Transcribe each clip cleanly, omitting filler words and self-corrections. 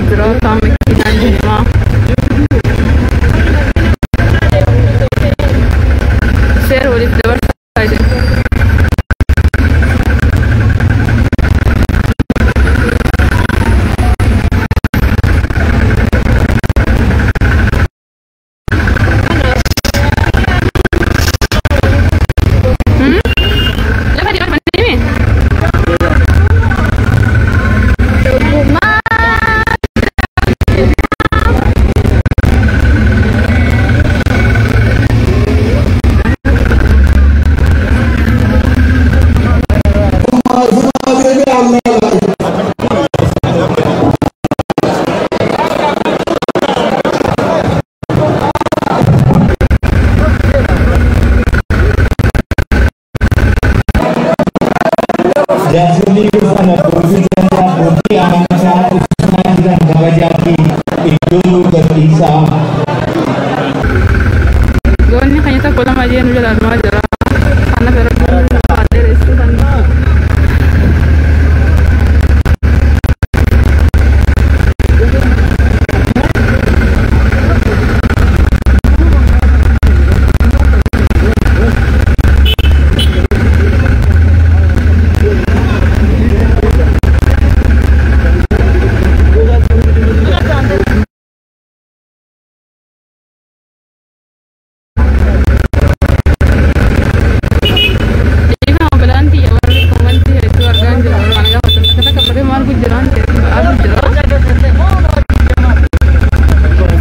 jira, kaan makiinaan deemaa. Seera waliif dabarsaa jiru. Lafa deemaa deemee? Jaarsolii dhufan, abbootii gandaa, abbootii amantaa ibsinaa jiran kabajaa fi iddoo nuu gadhiisaa. Goonni keenya tokko lama jee nu jalaa dhumaa jira. Kana fira dheeressuu kan. Dhiifama obbolaan tiyya warri koomantii hedduu argaa hin jiru. Kana gaafatan takka takka barree maal gujjiraan ta'e ba'aa jira.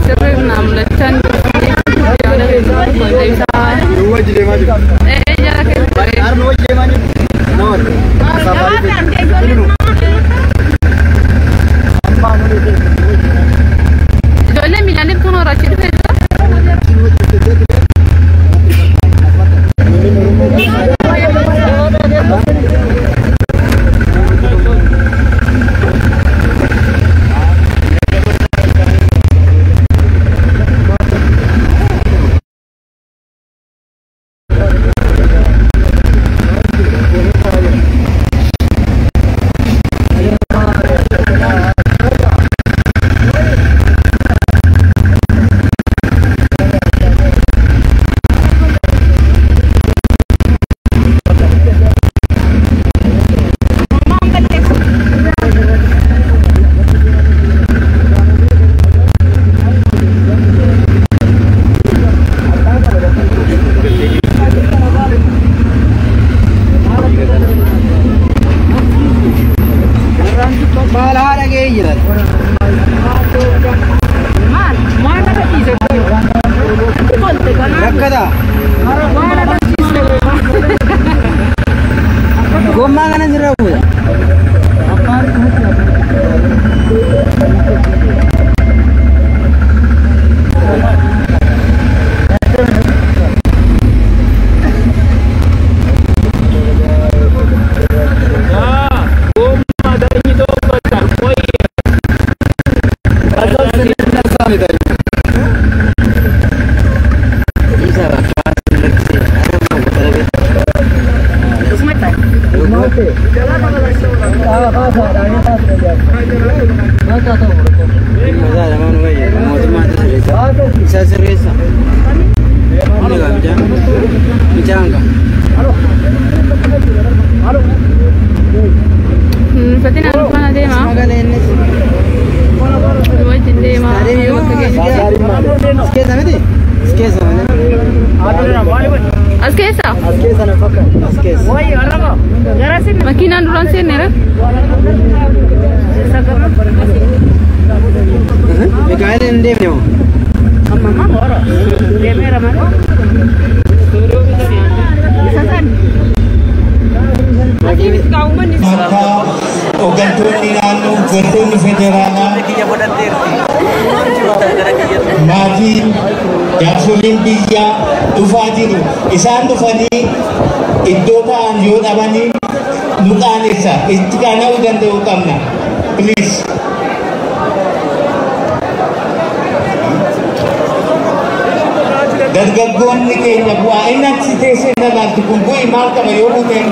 Sirri naa mul'achaa hin jiru. Yaada keessatti deebisaa. Ee jala keessa ture. Ijoolleen miilaan deemtu kan horaachii dhufee jira. Maal haadha ga'ee jira? Rakkata. Gommaa kana sirra buuta. Isa sirreessa. Inni gaa bijaan. Bijaan gaa. Fatina faana deema. Magaalee innis. Wajjin deema. Bakka geessu. As keessa miti? As keessa malee. As keessa. As keessa. Makiinaan duraan seenne. Mikaa'el hin deemne moo? Akka hooggantoonni naannoo, hooggantoonni federaalaa, maatiin, jaarsoliin biyyaa dhufaa jiru. Isaan dhufanii iddoo ta'an yoo dhabanii nu qaanessa. Itti qaana'uu danda'uu qabna. Please. Dargaggoonni keenya bu'aa inni achi teessee na laaltu kun bu'ii maal qaba yoo buuteen?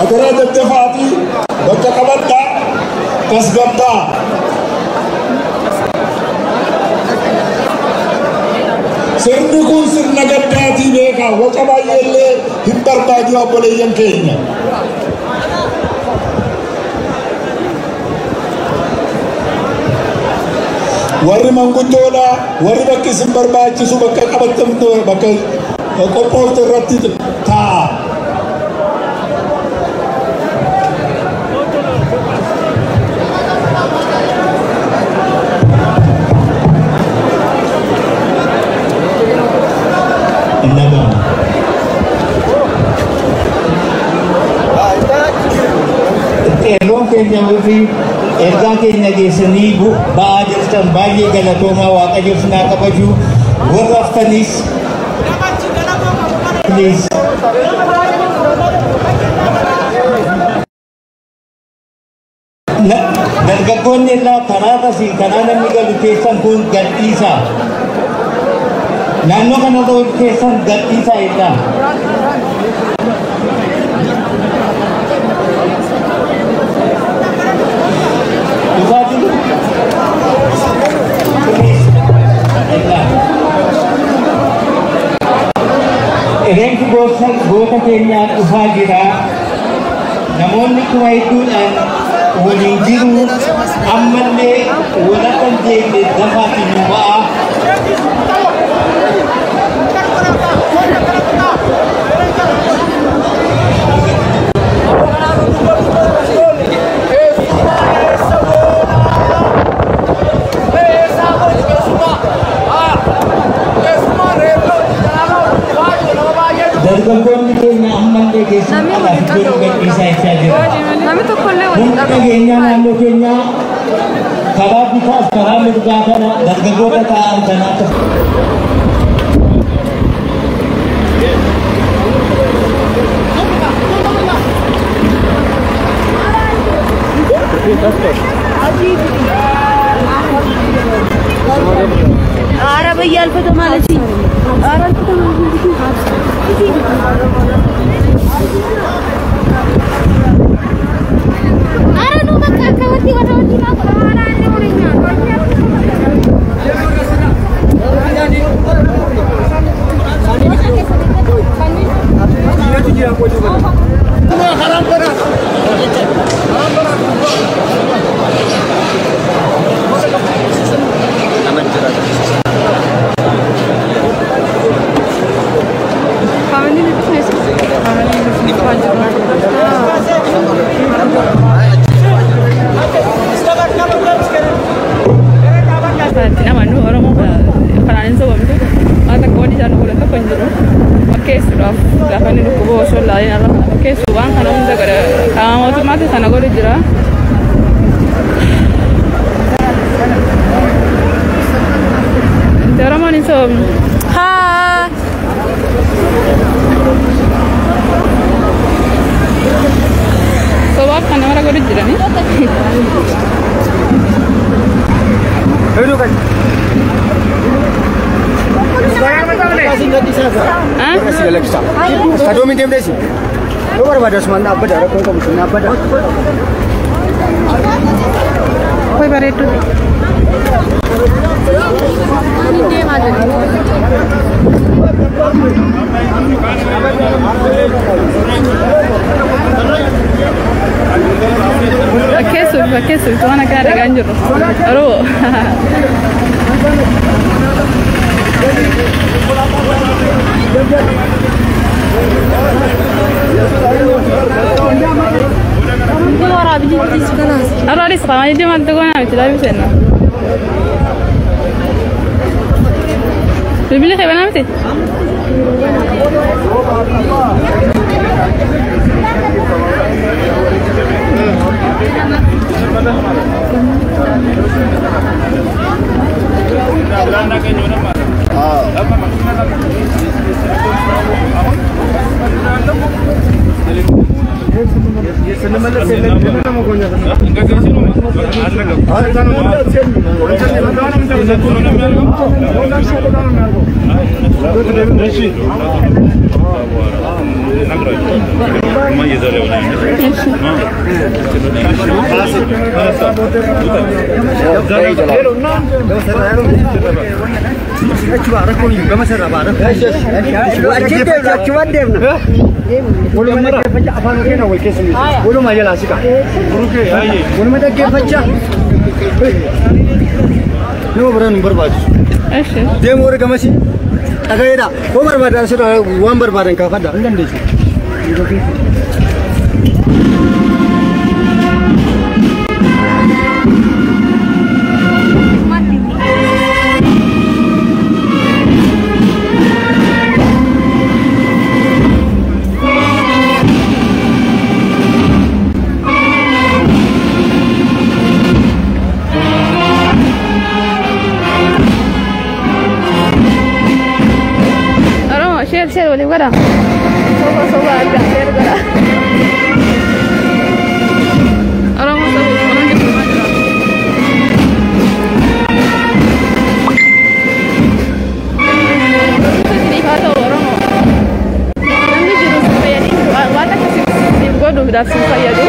Adaraa daddafaatii bakka qabadhaa tasgabbaa. Sirni kun sirna gaddaatii beekaa waca baay'eellee hin barbaadu obboleeyyan keenya. Warri manguddoodha warri bakki isin barbaachisu bakka qabattamtu bakka qophooftu irratti taa'a. Qeerroon keenya fi ergaa keenya geessanii ba'aa jirtan baay'ee galatoomaa Waaqayyo isin haa kabaju. Warra haftanis please. Dargaggoonni irraa karaa kasiin karaa namni galu keessan kun gadhiisaa. Naannoo kanarra keessan gadhiisaa irraa. Reenfi goota keenyaa dhufaa jira. Namoonni kuma hedduudhaan waliin jiru. Ammallee walakka hin jenne dafaatiin nu ba'a. Dargaggoonni keenya ammallee keessatti alaaf iddoo gadhiisaa jechaa jira. Namni tokkollee waliin Humna nageenyaa naannoo keenyaa karaa bitaaf karaa mirgaa kana dargaggoota taa'an kana akka Ara በያልፈተ ማለት አራ አረ ነው በቃ ከወዲ ወደ ወዲ አራ ነው Share waliif godha. Soba soba adda share godha. Oromoo soba Oromoo jedhamaa jira. Isiniif haa ta'u Oromoo. Namni jiru si fayyadii waan akka siif godhuudhaaf si fayyadu.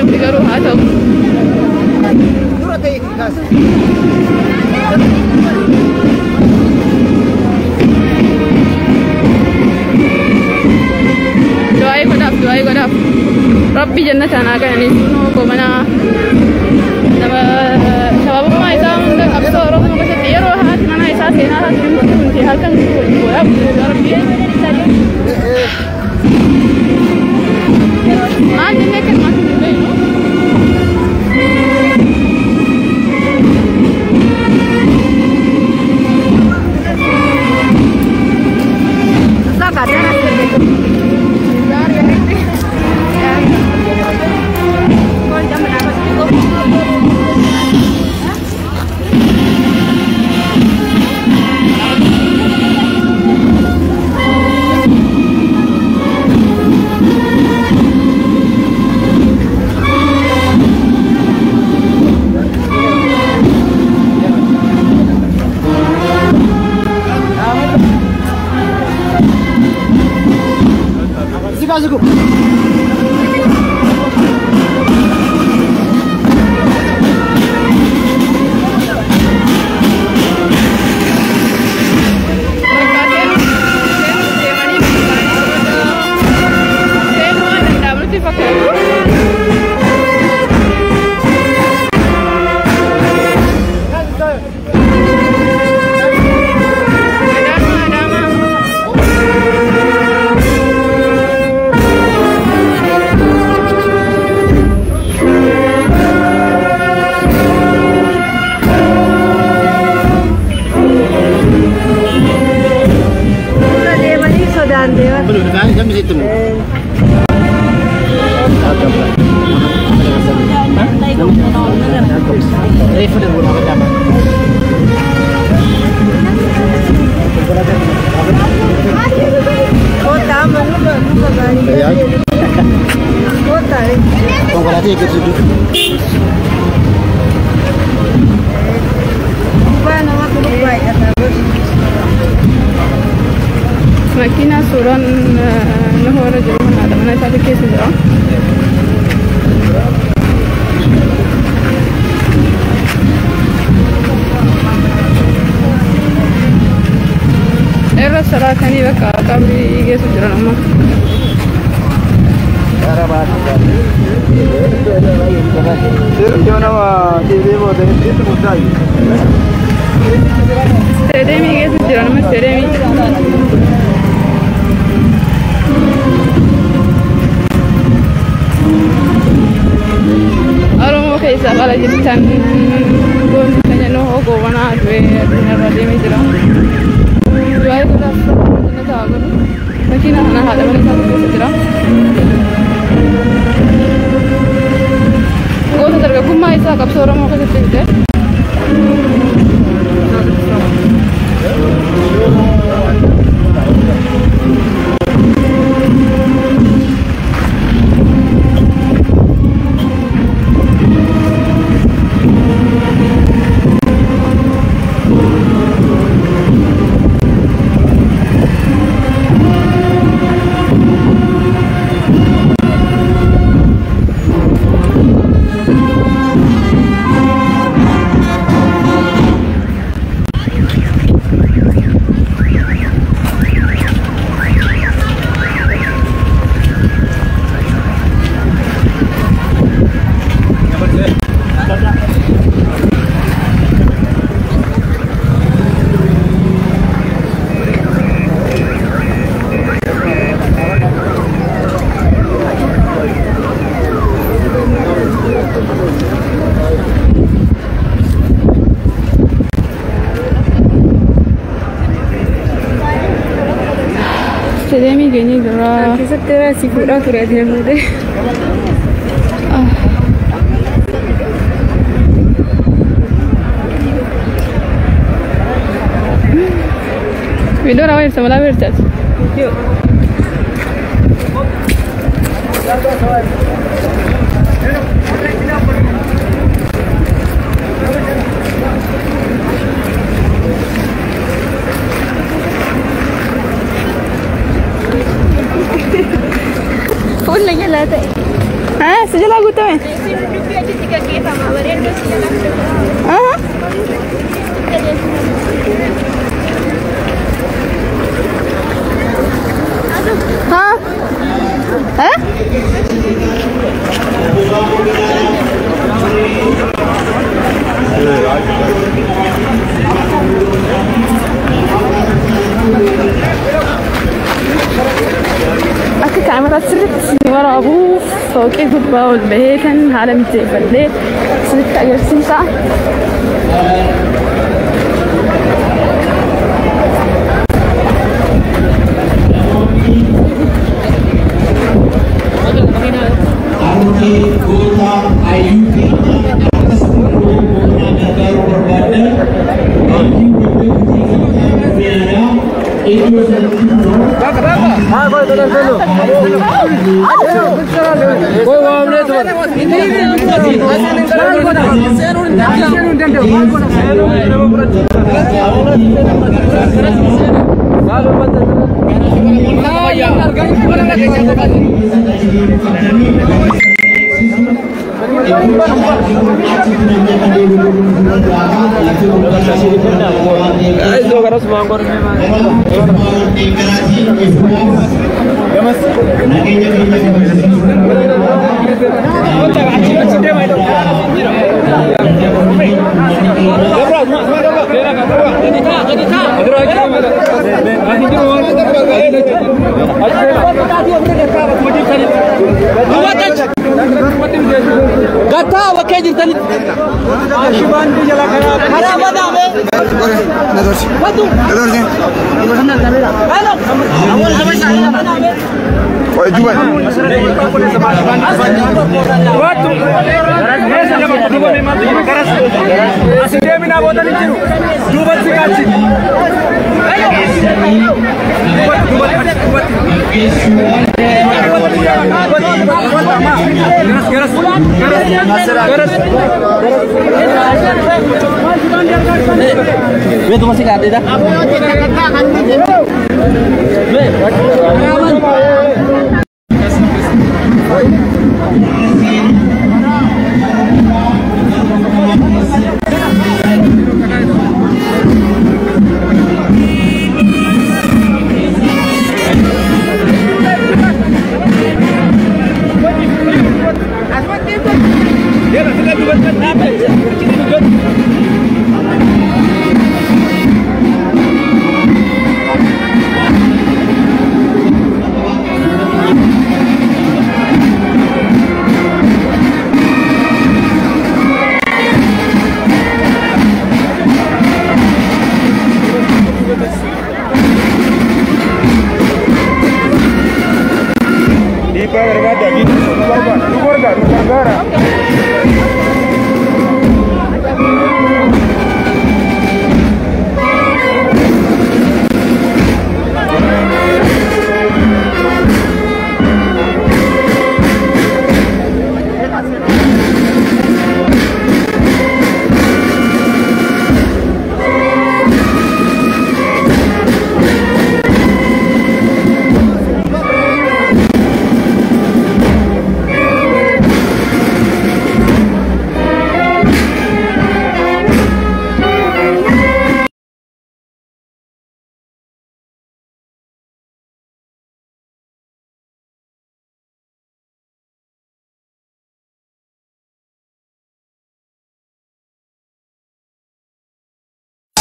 Haasofni garuu haa ta'u. Du'aa'ii godhaaf, du'aa'ii godhaaf. Rabbi jannataan haa qananiisu. Gobanaa nama sababummaa isaa hunda qabsoo Oromoo keessatti yeroo haati manaa isaa seenaa isaatti himtu hundi halkan wajjin boo'aa bulchu Rabbi. Maal jennee kan maal hin beeknu? Seenuu waan danda'amnutti fakkaatu. Adaama, Adaama. Deemanii sodaan deeman. Kottaa amma luka luka gaarii. Kottaa. Konkolaataa eeggatu Gubbaa namatu baay'ata. Makiinaa suuraan nama warra jiru kana haadha mana isaati keessa jira. Irra saraatanii bakka qabrii geessu jiran amma. Isteedeemii geessu jiran amma isteedeemii. Oromoo keessaa qala jirtan goonni keenya Nuhoo Goobanaa du'ee addunyaarra deemee jira. Du'aa godhaaf jannata haa godhu. Makiinaa kana haadha mana isaatu keessa jira. Goota dargaggummaa isaa qabsoo Oromoo keessatti fide. Isteedeemii geenyee jirra. Keessatti si fuudhaa ture deemnee. Viidiyoo nama ibsa malaa beertaati. Fuula jalaa ta'e. Si jalaa guutame? Haa? Eh? Akka kaameraa sirriitti waraabuuf fooqee gubbaa ol bahee kan haala mijeeffadhee sirriitti agarsiisa.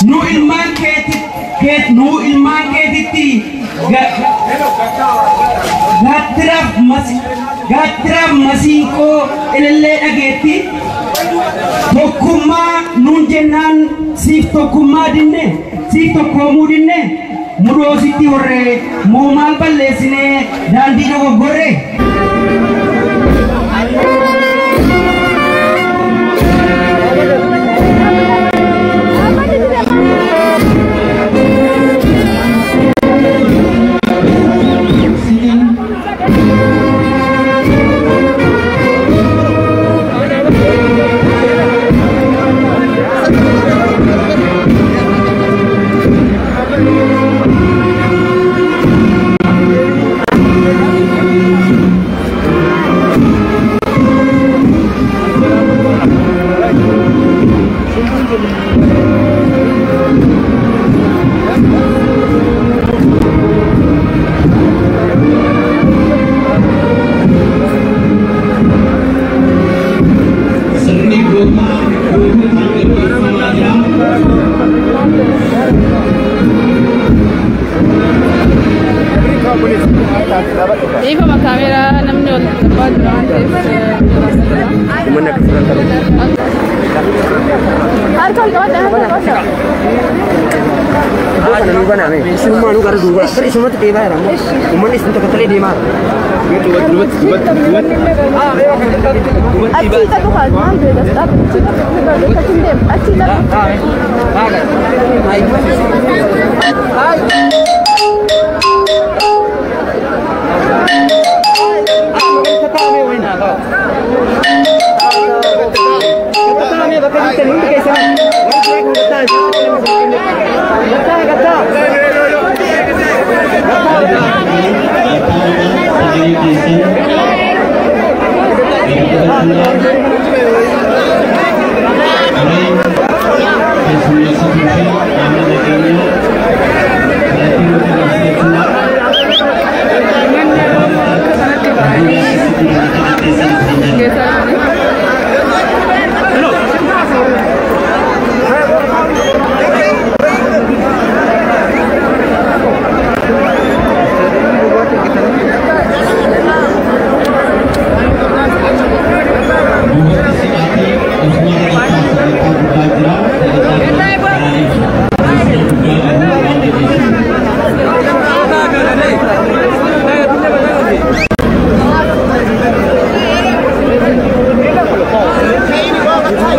Nu ilmaan keet nu ilmaan keetitti gaattiraaf masiinqoo ilillee dhageetti tokkummaa nuun jennaan siif tokkummaa dinne siif tokkoomuu dinne mudhoositti horree moo maal balleessinee daandii dogoggorree. Uummanni akka sirraa qabu. Harka ol qabadha harka ol qabadha. Iddoo kana nuu baname. Isinummaa nu gara duubaa. Sirri isumatti deemaa jira ammoo. Uummanni isin tokko talee deemaa jira. Achi dhaqu kaas maal beekas achi dhaqu achi deemu achi dhaqu.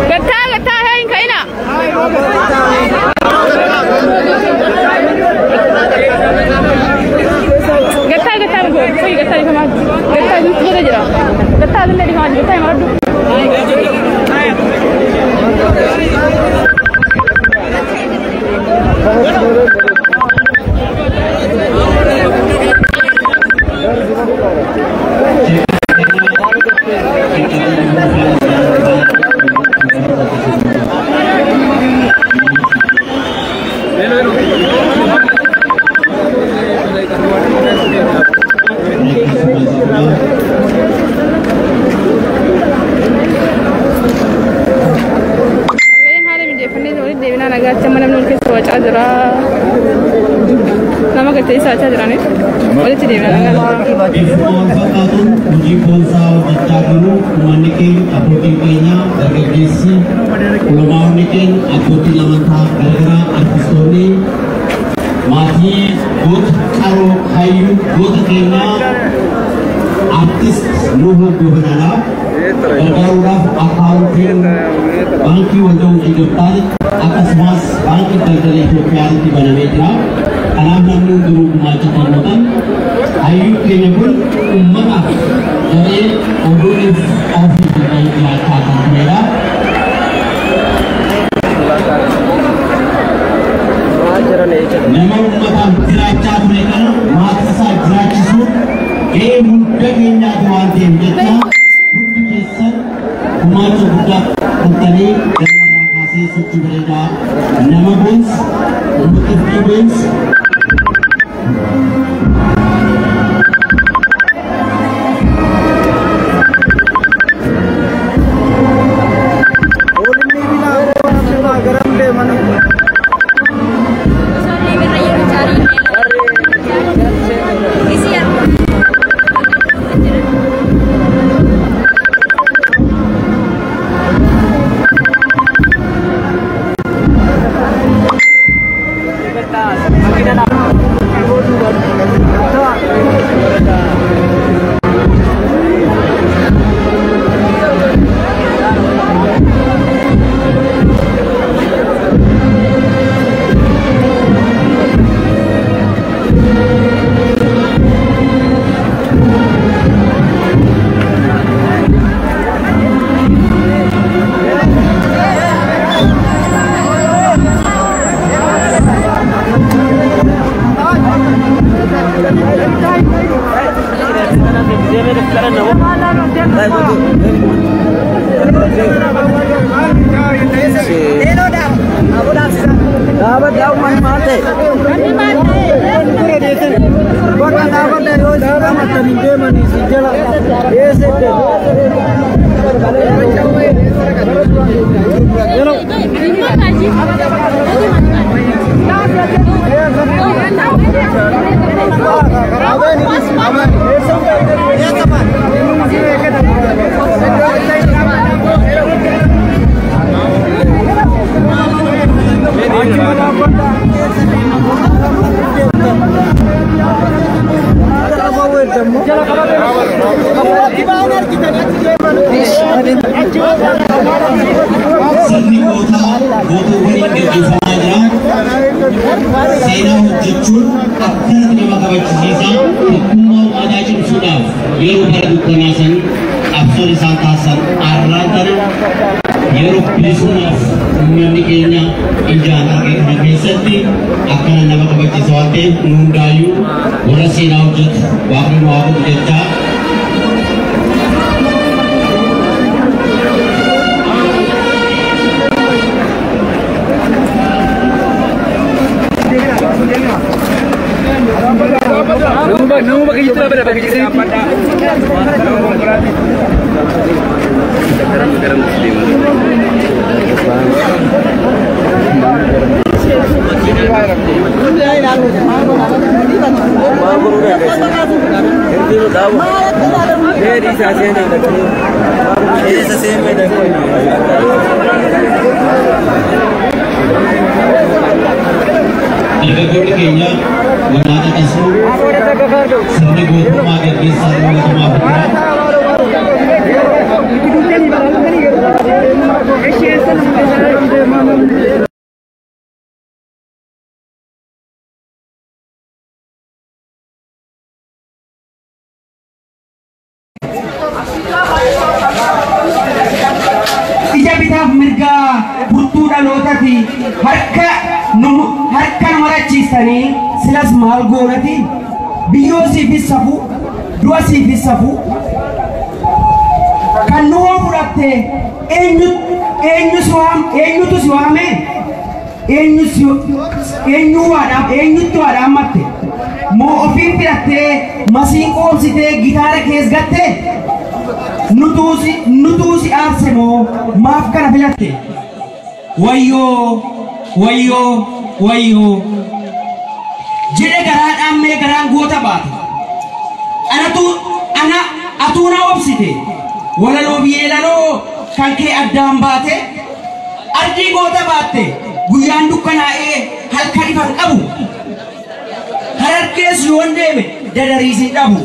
Gattaa gattaa hin ka'ina. Gattaa gattaa foyi gattaa dhifamaa gattaa nutti bira jira. Gattaa illee dhifamaa gattaa hin maradhu. Qableen haala mijeeffannee walitti deebinaa nagaatti amma namni wal keessa wacaa jira. Nama gartee isa wacaa jiraniif walitti deebinaa nagaatti. Bifuma wal fakkaatuun hojii boonsaa hojjechaa jiru uummanni keenya abbootiin keenya dargaggeessi ulamaawonni keenya abbootiin amantaa garaagaraa artistoonni maatii goota qaroo hayyuu goota keenyaa artist Nuhuu Gobanaa gargaaruudhaaf akkaawuntiin baankii waldaa hojii Itoophiyaa akkasumas baankii daldala Itoophiyaatti banamee jira. Kanaaf namni hundinuu gumaacha kennuudhaan hayyuu keenya kun uummataaf garee oduuniif ofii jedhee jiraachaa kan turedha. Nama uummataaf jiraachaa ture kana maatii isaa jiraachisuun gahee hunda keenyaati waan ta'eef jecha hundi keessan gumaacha guddaa toltanii ganamarraa kaasee sochii bareedaa nama boonsa uummata ofii boonsa. Sirni gootaa gootuuwwaniin gaggeeffamaa jira. Seenaa hojjechuun akkanatti nama kabachisiisa. Tokkummaa uummataa cimsuudhaaf yeroo bara dukkanaa san qabsoon isaan taasisan arraan tana yeroo bilisummaaf uummanni keenya ijaan arge kana keessatti akkana nama kabachiisa waan ta'eef nu hundaayyuu warra seenaa hojjetu waaqni nu haa godhu jechaa. Dargaggoonni keenya waraana qasuu sirni gootummaa gaggeessaa mootummaa fuuldura. Ija bitaaf mirgaa furtuu dhalootati harka nu marachiisanii silas maal goonati biyyoo siifis safuu du'a siifis safuu kan nu hoo fudhatte eenyutu si waame eenyutti waadhaan matte moo ofiin filattee masiin qoomsitee gitaara kees gatte nutuu si aarse moo maaf kana filatte wayyoo wayyoo wayyoo jedhe garaa dhaammee garaan goota baate ana atuu na obsite walaloo biyyeelaloo kan kee addaan baate ardii goota baatte guyyaan dukkanaa'ee halkan ifan qabu hararkees yoon deeme dadariisin dhabu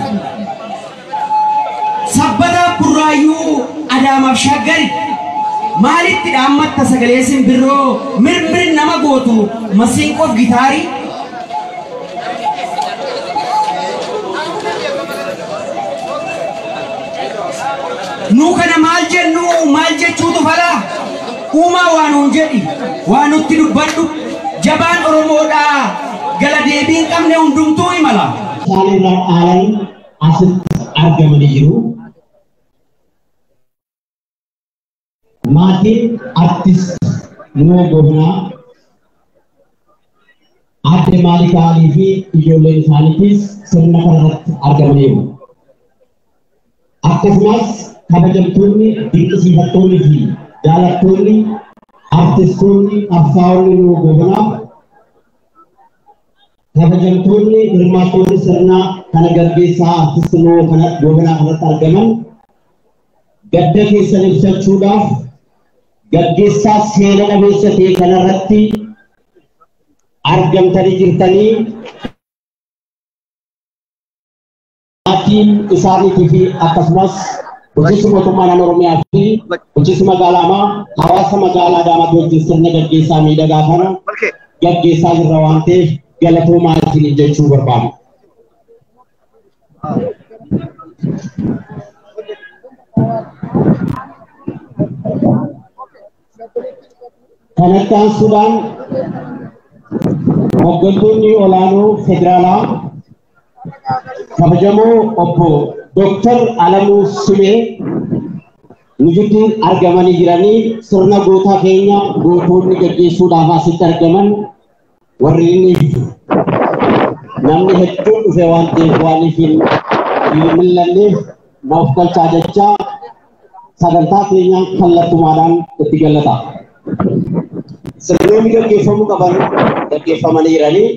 sabbata burraayyuu adaamaaf shaggari maalitti dhaammatta sagalee simbirroo mirmir nama gootu masiinqoof gitaarii. Nu kana maal jennu maal jechuutu fala uumaa waan nuun jedhi waan nutti dubbadhu jabaan Oromoodhaa gala deebii hin qabne hundumtuu imala. Isaan irraa dhaalanii asitti argamanii jiru. Maatiin artist Nuhoo Gobanaa Aadde Maalikaa Alii fi ijoolleen isaaniitis sirna kanarratti argamaniiru. Akkasumas kabajamtoonni, dinqisiifattoonni fi jaalattoonni artistoonni qabsaa'onni Nuhoo Gobanaa kabajamtoonni hirmaattoonni sirna kana gaggeessaa artist Nuhoo Gobanaa kanatti argaman gadda keessan ibsachuudhaaf gaggeessaa seena qabeessa ta'e kanarratti argamtanii jirtanii maatiin isaaniitii fi akkasumas bulchiinsi mootummaa naannoo Oromiyaa fi bulchiinsi magaalaa Adaamaa hawaasa magaalaa Adaamaatti wajjin sirna gaggeessaa miidhagaa kana gaggeessaa jirra waan ta'eef galatoomaa isiniin jechuu barbaadu. Kanatti aansuudhaan hooggantoonni olaanoo federaalaa kabajamoo obbo Dooktar Alamuu Simee nu gidduu argamanii jiranii sirna gootaa keenya gootonni gaggeessuudhaaf asitti argaman warri inni namni hedduun dhufe waan ta'eef waan hin mil'anneef naaf galchaa jechaa sagantaa keenya kallattumaadhaan itti galata. Sirnoonni gaggeeffamuu qaban gaggeeffamanii jiranii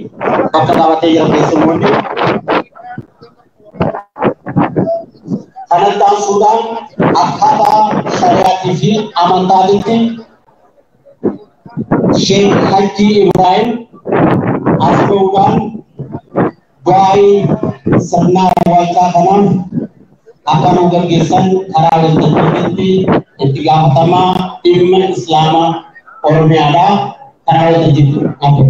bakka dhaabatee jiran keessummoonni. Kanatti aansuudhaan akkaataa shari'aatii fi amantaatitti Sheek Hajji Ibrahim as ba'uudhaan du'aa'ii sirna awwaalchaa kanaaf Akka nu gaggeessan karaa waltajjiitti itti gaafatamaa dhimma Islaamaa Oromiyaadhaa karaa waltajjiitti hafe.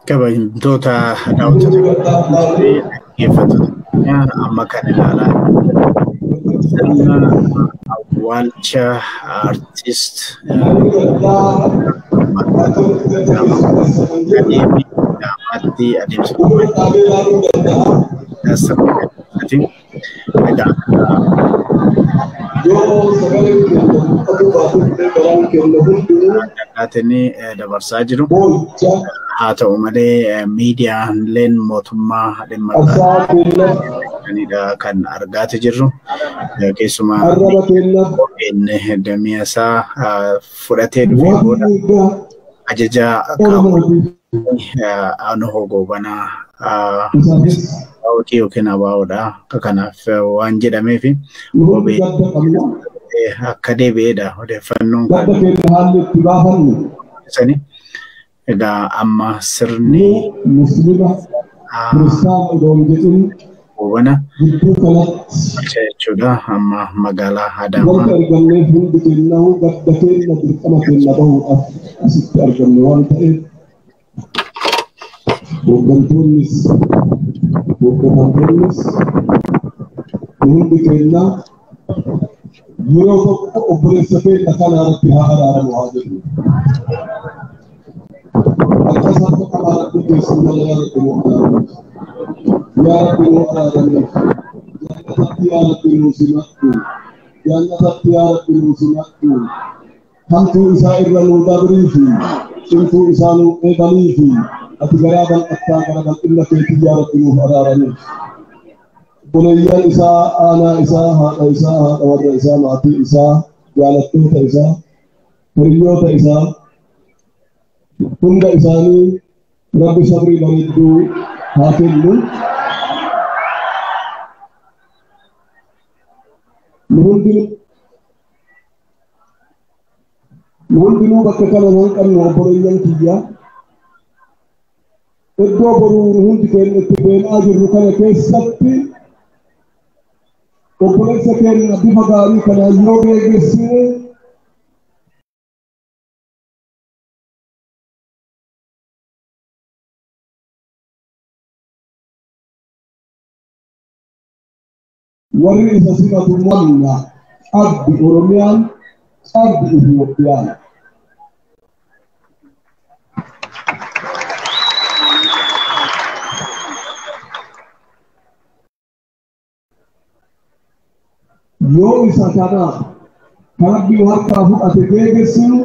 Kabajamtoota daawwattoota dhaggeeffattoota amma kan ilaalaa sirna awwaalcha aartist Adaamaatti adeemsifamaa dabarsaa jiru. Haa ta'u malee miidiyaaleen mootummaa dhimma kan argaate jirru. Keessumaa damee isaa fudhatee dhufee booda ajaja Anoo Gobanaa yookiin ABOdha. Akka kanaaf waan jedhameef akka deebi'edha odeeffannoon kan ibsani. Egaa amma sirni Goobana jechuudha. Amma magaalaa Adaamaa Hooggantoonnis hooggantoonnis hundi keenya yeroo tokko obboleessa keenya kana irratti haa araaramu haa jennu. Akkas harka qabaa Rabbi keessummaa yaa Rabbi nuu araarami. Yaa Rabbi nuu araarami. Jannatatti yaa Rabbi nuu simadhu. Jannatatti yaa Rabbi nuu simadhu. Hamtuu isaa irra nuu dabriifi cimtuu isaa nuu eebaliifi ati garaa bal'attaa gara bal'ina keetii yaa Rabbi nuuf araarami. Obboleeyyan isaa, aanaa isaa, haadha isaa, haadha warra isaa, maatii isaa, jaalattoota isaa, hiriyoota isaa hunda isaanii Rabbi sabrii bareedduu haa kennu. Nu hundinuu bakka kana hin qabnu obboleeyyan kiyya. Iddoo boruu nu hundi keenya itti deemaa jirru kana keessatti obboleessa keenya bifa gaarii kanaan yoo geeggeessine warri isa simatu mamna abdi Oromiyaan abdi Itoophiyaan. Yoo isa kana kan Rabbi harkaa fudhate geeggeessinu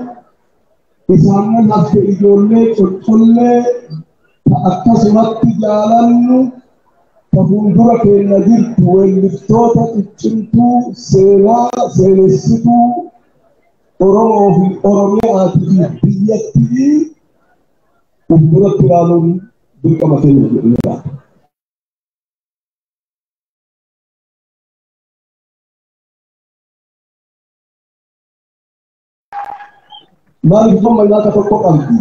Isaan hafte ijoollee coccollee akkasumatti jaalannu ta fuuldura keenya jirtu weelliftoota ciccimtuu seenaa seenessituu Oromoo fi Oromiyaatii fi biyyattii fuulduratti ilaaluun dirqama keenya jedhee. Maaliif amma nyaata tokko qabdi?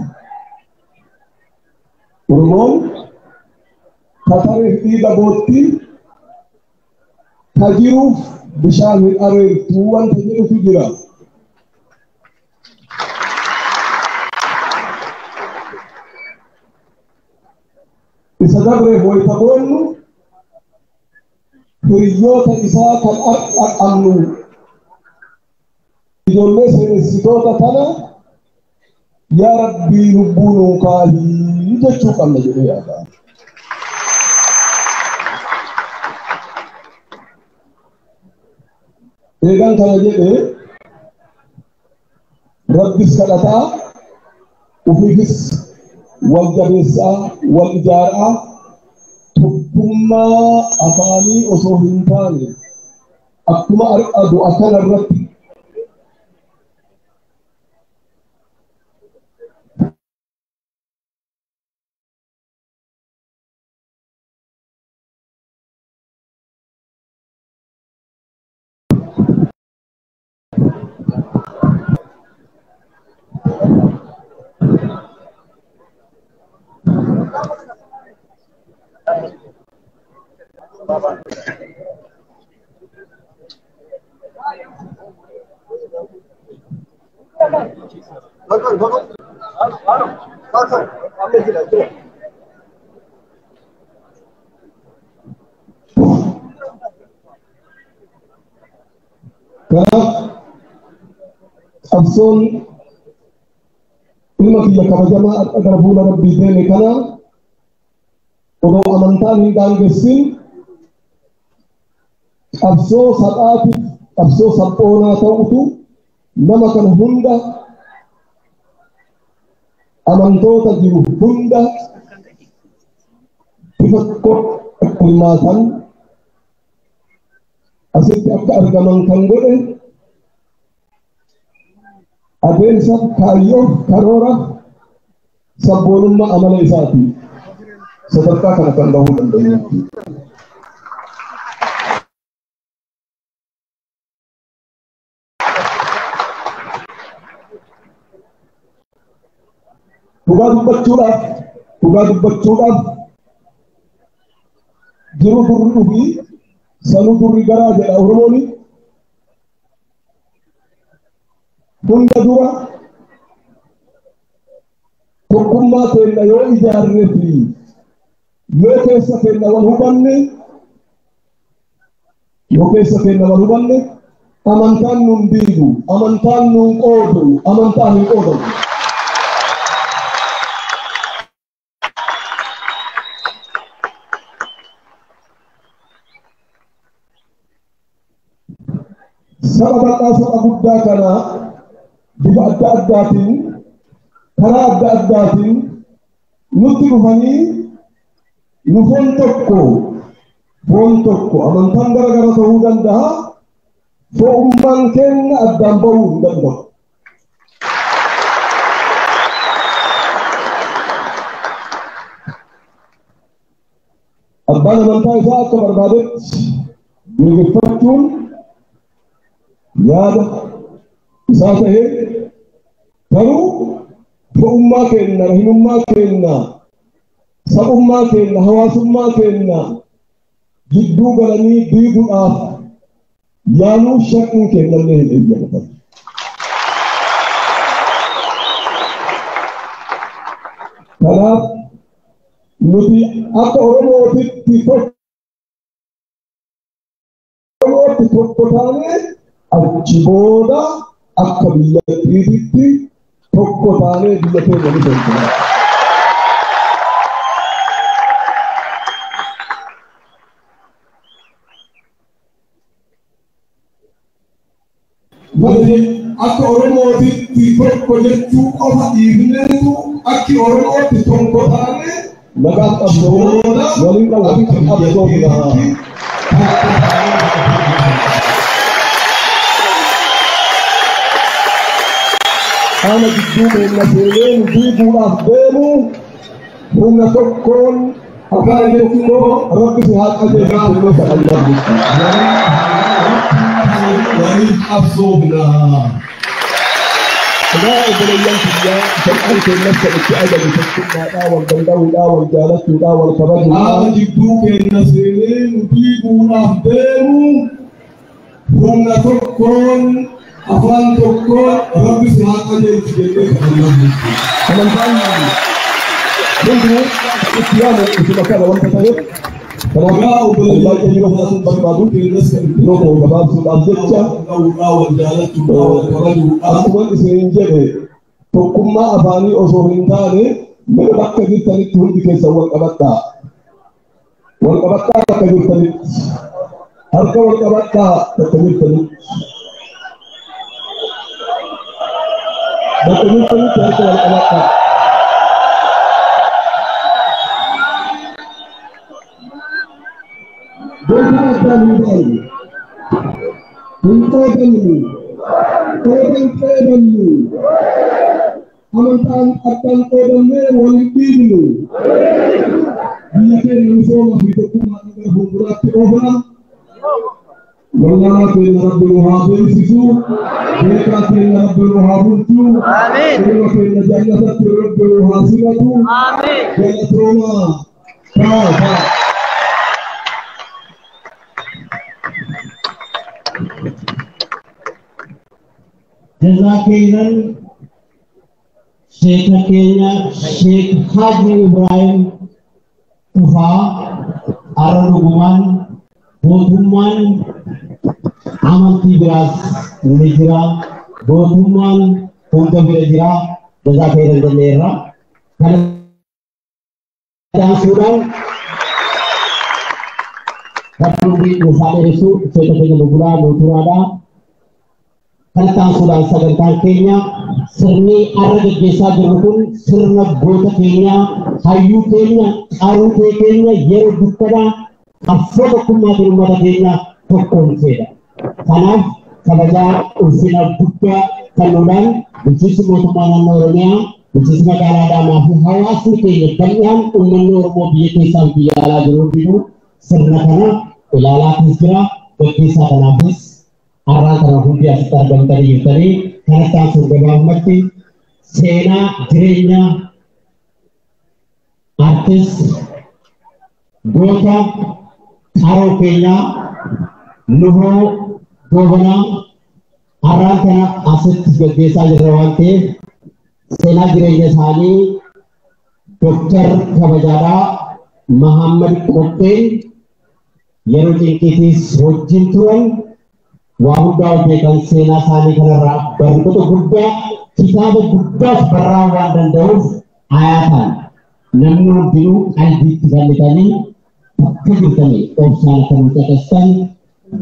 Oromoon kataree dhiiga bootti ka jiruuf bishaan hin areertu wanta jedhutu jira. Isa dabreef wayita boonnu hiriyoota isaa kan qabnu ijoollee seenessitoota kana yaa Rabbii lubbuu nuu kaahii jechuu qabna jedhee yaada. Eegaan kana jedhee Rabbis kadhataa ofiifis wal jabeessaa wal ijaaraa tokkummaa afaanii osoo hin taane akkuma har'a du'a kana irratti Kanaaf qabsoon ilma kiyya kabajamaa akka gara fuula Rabbii deeme kana odoo amantaan hin daangessin qabsoo sadhaatiif qabsoo sabboonaa ta'utu nama kana hunda amantoota jiru hunda bifa tokko hirmaatan asitti akka argaman kan godhe adeemsa kaayyoo karoora sabboonummaa amala isaati sadarkaa kana kan gahuu danda'u. Dhugaa dubbachuudhaaf jiru durri dhufii sanuu durri garaa jedha Oromooni. Hunda dura tokkummaa keenya yoo ijaarree fi yoo keessa keenya wal hubanne amantaan nuun diigu, amantaan nuun qoodu, amantaan hin qoodamu. Saba bal'aa saba guddaa kana bifa adda addaatiin karaa adda addaatiin nutti dhufanii nu foon tokko amantaan gara gara ta'uu danda'a fo'ummaan keenya addaan ba'uu hin danda'u. Abbaan amantaa isaa akka barbaadetti mirgiffachuun yaada isaa ta'ee garuu fo'ummaa keenya, rahimummaa keenya, sabummaa keenya, hawaasummaa keenya gidduu galanii diiguudhaaf yaaluu shakkiin kennallee hin eeyyamatan. Kanaaf nuti akka Oromootitti tokko taanee achi booda akka biyyattiitti tokko taanee biyya keenya ni tolchina. Akka Oromootitti tokko jechuu qofa dhiifneetu akki Oromootti tokko taane Nagaan qabsoo waliin qabsoo. Haala gidduu keenya seenee nu diiguudhaaf deemu humna tokkoon afaan tokko Rabbi si haa qajeelchu jennee kadhannaa. Waliin qabsoofnaa. Egaa obboleeyyan kiyyaa salphaan keenyas kan itti ajaju tokkummaadhaa, wal danda'uudhaa, wal jaalachuudhaa, wal kabajuudhaa. Haala gidduu keenya seenee nu diiguudhaaf deemu humna tokkoon afaan tokkoon Rabbi si haa qajeelchu jennee kadhannaa. Amantaan hundinuu itti yaamu isuma kana wanta ta'eef kanaaf baay'ee yeroo fudhatuun barbaadu yeroo koo gabaabsuudhaaf jecha akkuma isin jedhe tokkummaa afaanii osoo hin taane mee bakka jirtanitti hundi keessan wal qabadhaa. Wal qabadhaa bakka jirtanitti. Harka wal qabadhaa bakka jirtanitti. Bakka jirtanitti harka wal qabadhaa. Gosa addaan hin baanu. Hin qoodannu. Qoodan qoodannu. Amantaan addaan qoodannee wal hin dhiibnu. Biyya keenya misooma fi tokkummaa gara fuulduraatti oofna. Wallaalaa keenya Rabbi nu haa beeksisu. Beekaa keenya Rabbi nu haa bulchu. Ilma keenya jannatatti Rabbi nu haa simatu. Galatoomaa. Taa taa. Jazaakairan Sheeka keenya Sheek Haji Ibrahim Tufaa har'a dhugumaan gootummaan amantii biraas ni jira. Gootummaan hunda bira jira. Jazaakairan jenneerra. Kana dhaamsuudhaan Rabbi nuuf haa dheeressu sheeka keenya Lubulaa Mooturaadhaa. Kana taasisuudhaan sagantaan keenya sirni har'a gaggeessaa jirru kun sirna goota keenyaa, hayyuu keenya, qaruutee keenya yeroo dukkanaa qabsoo tokkummaatiin uummata keenya tokkoomseedha. Kanaaf kabajaa ulfina guddaa kennuudhaan bulchiinsi mootummaa naannoo Oromiyaa, bulchiinsi magaalaa Adaamaa fi hawaasni keenya bal'aan uummanni Oromoo biyya keessaa fi biyya alaa jiru hundinuu sirna kana ilaalaatis jira. Gaggeessaa kanaafis har'aan kana hundi asitti argamtanii jirtanii kana taasisuun gabaabumatti seenaa jireenya artist goota qaroo keenyaa Nuhoo Goobanaa har'aan kana asitti gaggeessaa jirra waan ta'eef seenaa jireenya isaanii Dooktar Kabajaadhaa Mahammad Qopheen yeroo cinqiitiis wajjin turan waa hundaa beekan seenaa isaanii kanarraa barnoota guddaa kitaaba guddaas barraa'uu waan danda'uuf hayaataan namni hundinuu qalbiitti bal'atanii bakka jirtanii obsaan akka nu caqastan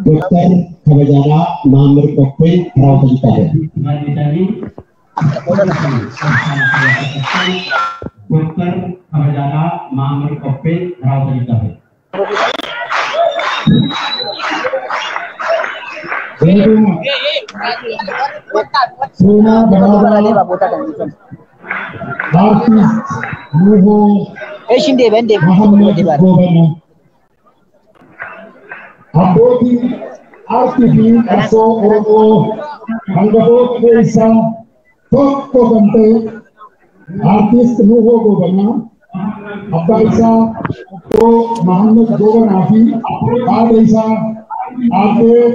Dooktar Kabajaadhaa Mahammad Qopheen karaa hojii taate. Dooktar Kabajaadhaa Mahammad Qopheen karaa hojii taate. Seenaa gabaabaa artist Nuhoo Mahammad Goobanaa. Abbootii aartii fi qabsoo Oromoo hangafoota keessaa tokko kan ta'e artist Nuhoo Goobanaa abbaa isaa obbo Mahammad Goobanaa fi haadha isaa aaddee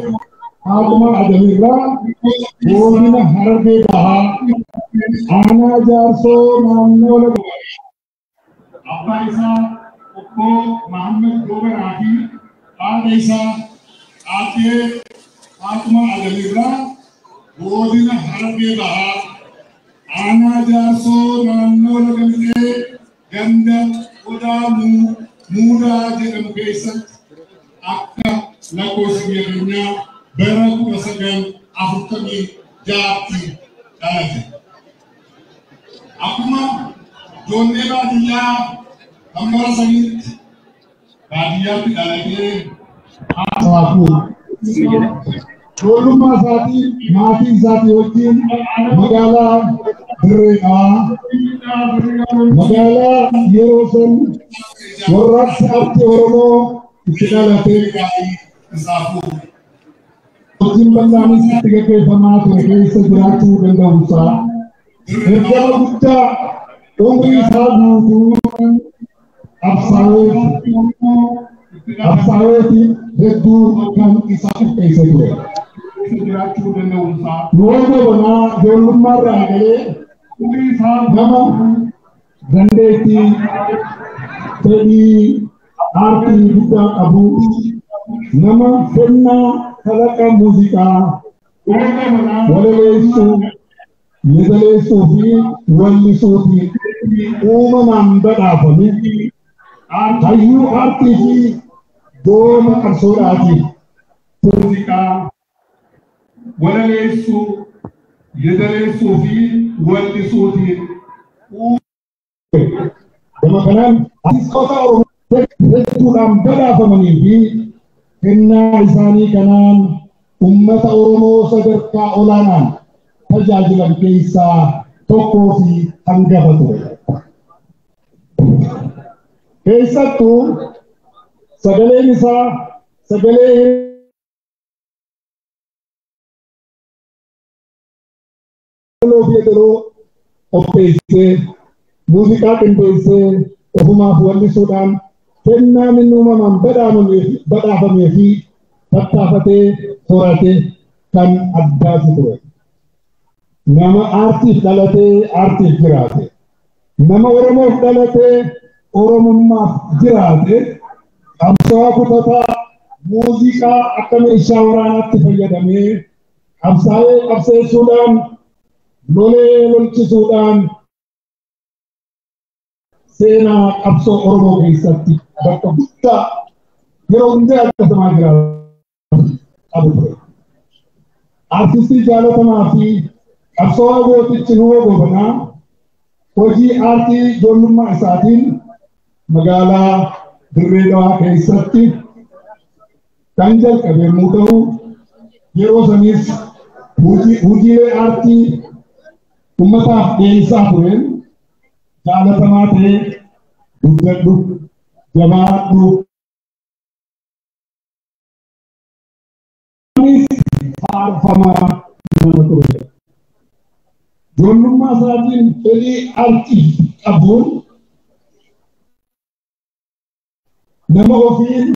Faatuma Adamirraa godina Harargee Bahaa aanaa Jaarsoo naannoo Laga abbaa isaa obbo Mahammad Goobanaa fi haadha isaa aaddee Faatuma Adamirraa godina Harargee Bahaa aanaa Jaarsoo naannoo Laga Mixee ganda Odaa Muudaa jedhamu keessatti akka lakkoofsa biyya keenyaa bara 1946 6tti dhalate. Akkuma ijoollee baadiyyaa kan bara saniitti baadiyyaatti dhalatee Ijoollummaa isaatiin maatii isaatii wajjin magaalaa Dirree Dhawaa, magaalaa yeroo san warraaqsi aartii Oromoo itti dhalate, hojiin bal'aanis itti gaggeeffamaa ture keessa jiraachuu danda'uusaa ergama guddaa umrii isaa guutuu qabsaa'eetiin hedduu kan isa qopheesse ture. Nuhoo Gobanaa ijoollummaa irraa eegalee nama dandeettii fedhii aartii guddaa qabu, nama kennaa kalaqa muuziqaa, walaleessuu, yeedaleessuu fi wallisuutiin uumamaan badhaafame, hayyuu aartii fi goota qabsoodhaati. Muuziqaa, walaleessuu, yeedaleessuu fi wallisuutiin Gama kanaan artistoota Oromoo hedduudhaan badhaafamanii fi kennaa isaanii kanaan uummata Oromoo sadarkaa olaanaan tajaajilan keessaa tokkoo fi hangafa ture. Keessattuu sagaleen isaa sagalee yeedaloo fi yeedaloo qopheessee muuziqaa qindeessee ofumaaf wallisuudhaan kennaan inni uumamaan badhaafamee fi tattaafatee horate kan addaati ture. Nama aartiif dhalatee aartiif jiraate. Nama Oromoof dhalatee Oromummaaf jiraate. Qabsaa'aa kutataa muuziqaa akka meeshaa waraanaatti fayyadamee qabsaa'ee qabseessuudhaan lolee lolchisuudhaan seenaa qabsoo Oromoo keessatti bakka guddaa yeroo hundaa akkasumaa jiraatu qabu ture. Aartistii jaalatamaa fi qabsaa'aa gootichi Nuhoo Gobanaa hojii aartii ijoollummaa isaatiin magaalaa Dirree Dhawaa keessatti kan jalqabe yommuu ta'u, yeroo sanis hojiilee aartii uummataaf dhiyeessaa tureen jaalatamaa ta'ee guddadhu, jabaadhu. Faarfamaa nama ture. Ijoollummaa isaatiin fedhii aartii qabuun nama ofiin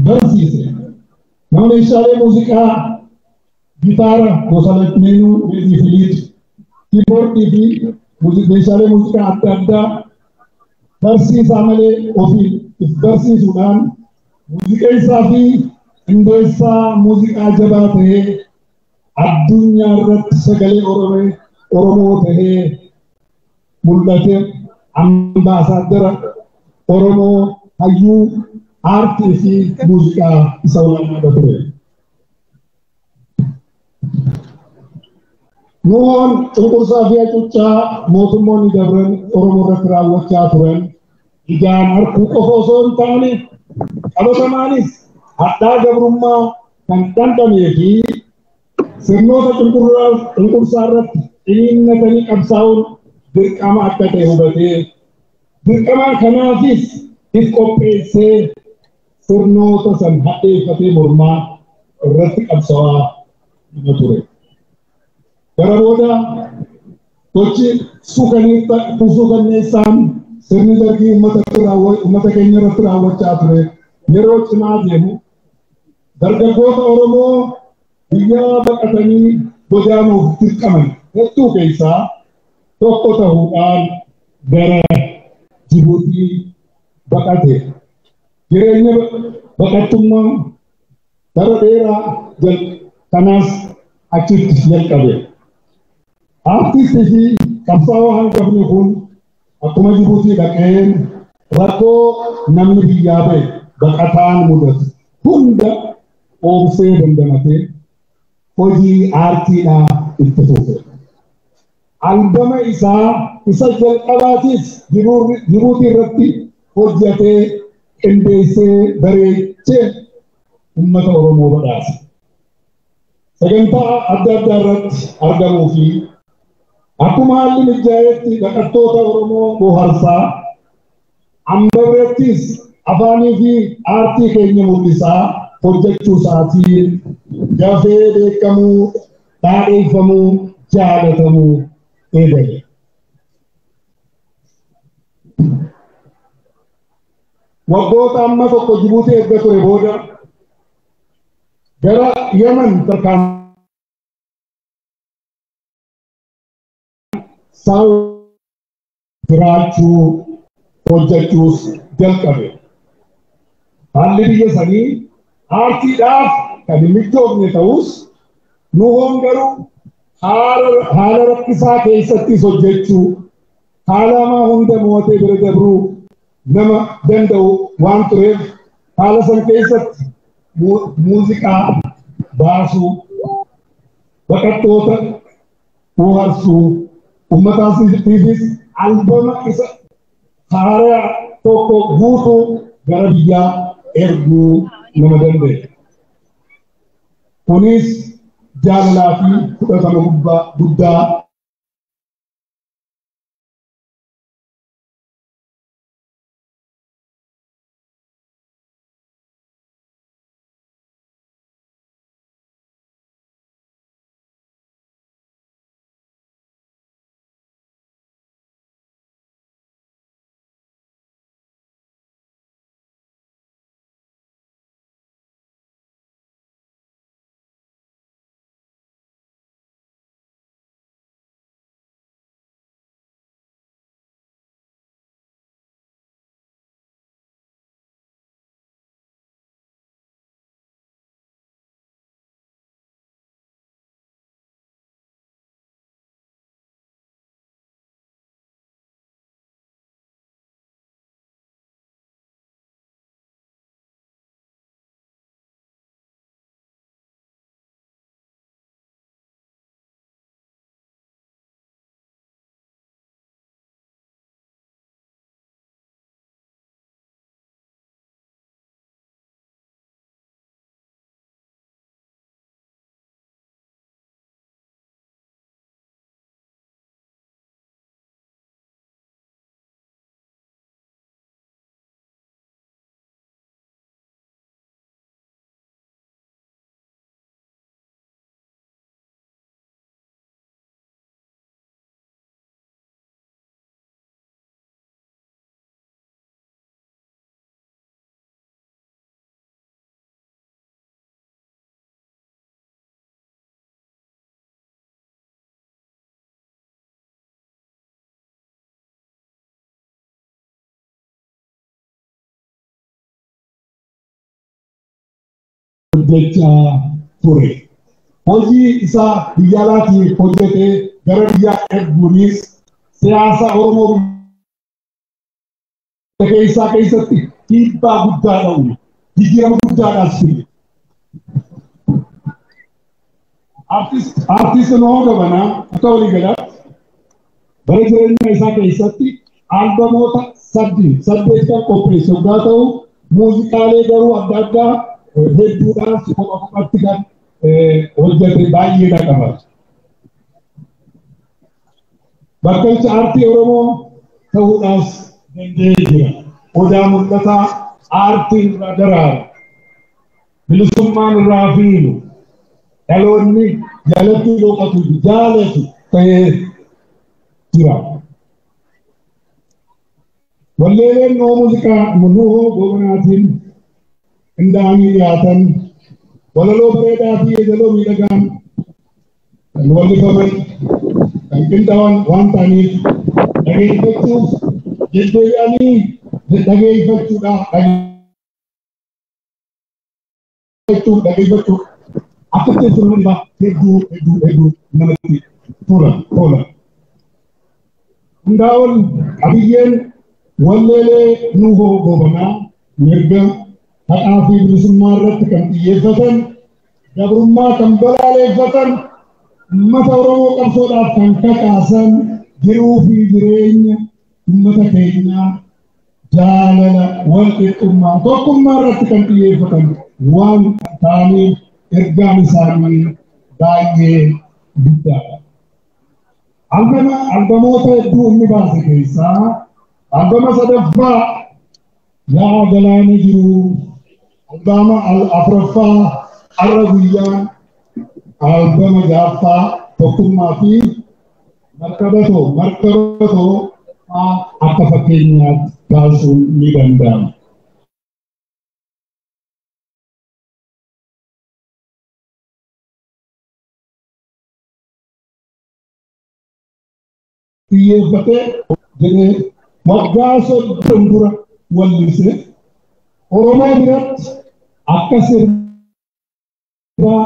barsiise. Nama meeshaalee muuziqaa gitaara gosa lameenuu, beezii fi liid, kiiboordii fi meeshaalee muuziqaa adda addaa barsiisaa malee ofiin if barsiisuudhaan muuziqeessaa fi qindeessaa muuziqaa jabaa ta'ee addunyaa irratti sagalee Oromoo ta'ee mul'ate ambaasaaddara Oromoo hayyuu aartii fi muuziqaa isa olaanaadha ture. Nuhoon cunqursaa fi hacuuccaa mootummoonni dabran Oromoo irratti raawwachaa turan ijaan arguu qofa osoo hin taane qabatamaanis hadhaa gabrummaa kan dhandhamee fi sirnoota cunqursaa irratti xiyyeeffatanii qabsaa'uun dirqama akka ta'e hubatee dirqama kanaafis if qopheessee sirnoota san hadheeffatee mormaa irratti qabsaa'aa nama ture. Gara booda gochi suukanneessaan sirni dargii uummata keenya irratti raawwachaa ture yeroo cimaa deemu dargaggoota Oromoo biyya baqatanii godaanuuf dirqaman hedduu keessaa tokko ta'uudhaan gara Jibuutii baqate. Jireenya baqattummaa bara dheeraa kanaas achitti jalqabe. Aartistii fi qabsaa'aa hangafni kun akkuma Jibuutii dhaqeen rakkoo namni biyyaa ba'e baqataan mudatu hunda oomsee dandamatee hojii aartiidhaa itti fufe. Albama isaa isa jalqabaatiif Jibuutii irratti hojjetee qindeessee bareechee uummata Oromoo badhaase. Sagantaa adda addaa irratti argamuu fi akkuma haalli mijaa'etti baqattoota Oromoo bohaarsaa Ambarreettis afaanii fi aartii keenya mul'isaa hojjechuu isaatiin dafee beekamuu, dhaadheeffamuu, jaalatamuu eegale. Waggoota amma tokko Jibuutii erga ture booda gara Yemen tarkaanfii jiraachuu hojjechuus jalqabe. Haalli biyya sanii aartiidhaaf kan hin mijoofne ta'us Nuhoon garuu haala rakkisaa keessattis hojjechuu haala hamaa hunda mo'atee bira dabruu nama danda'u waan tureef haala san keessatti muuziqaa baasuu, baqattoota bohaarsuu, uummataafis albama isa haaraa tokko guutuu gara biyyaa erguu nama danda'e. Kunis jaalalaa fi fudhatama guddaa hojjechaa ture. Hojii isaa biyya alaatii hojjetee gara biyyaa erguunis siyaasa Oromoo keessaa keessatti dhiibbaa guddaa uume. Jijjiirama guddaadhaas fide. Artist Nuhoo Gobanaa akka waliigalaatti bara jireenya isaa keessatti albamoota 8 kan qopheesse yoggaa ta'u muuziqaalee garuu adda addaa hedduudhaan kopha kophatti kan hojjete baay'eedha qaba. Bakkalcha aartii Oromoo ta'uudhaas danda'ee jira. Odaa mul'ataa aartiin irraa daraaru, bilisummaan irraa fiilu, dhaloonni jalatti boqotu jaalatu ta'ee jira. Walleeleen muuziqaa Nuhoo Gobanaatiin qindaa'anii dhiyaatan walaloo bareedaa fi yeedaloo miidhagaan kan wallifaman kan qindaa'an waan ta'aniif dhageeffachuuf deddeebi'anii dhageeffachuudhaaf dhageeffachuuf akkatti sirna hedduu hedduu hedduu namatti tola tola. Hundaa ol qabiyyeen walleelee Nuhoo Gobanaa mirga haqaa fi bilisummaa irratti kan xiyyeeffatan gabrummaa kan balaaleffatan uummata Oromoo qabsoodhaaf kan kakaasan jiruu fi jireenya uummata keenyaa jaalala wal qixxummaa tokkummaa irratti kan xiyyeeffatan waan ta'aniif ergaan isaanii baay'ee guddaadha. Albamoota hedduu inni baase keessaa albama sadaffaa yaa galaana jiru, albama afuraffaa arra guyyaa, albama ja'affaa tokkummaa fi markabatoo akka fakkeenyaatti kaasuun ni danda'ama. Xiyyeeffatee jedhee waggaa 30 dura wallise Oromoo biratti akka sirbaa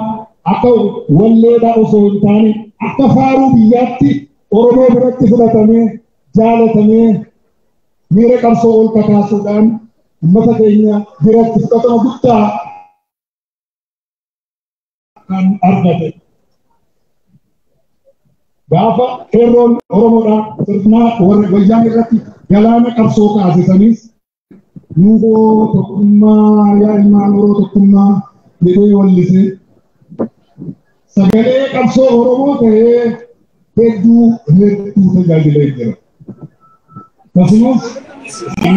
akka walleedhaa osoo hin taane akka faaruu biyyaatti Oromoo biratti fudhatamee jaalatamee miira qabsoo ol kakaasuudhaan uummata keenya biratti fudhatama guddaa kan argate. Gaafa qeerroon Oromoodhaa sirna wayyaan irratti galaana qabsoo kaasisanis nuufoo tokkummaa yaa ilmaan Oromoo tokkummaa jedhee wallise sagalee qabsoo Oromoo ta'ee hedduu hedduu tajaajilee jira. Akkasumas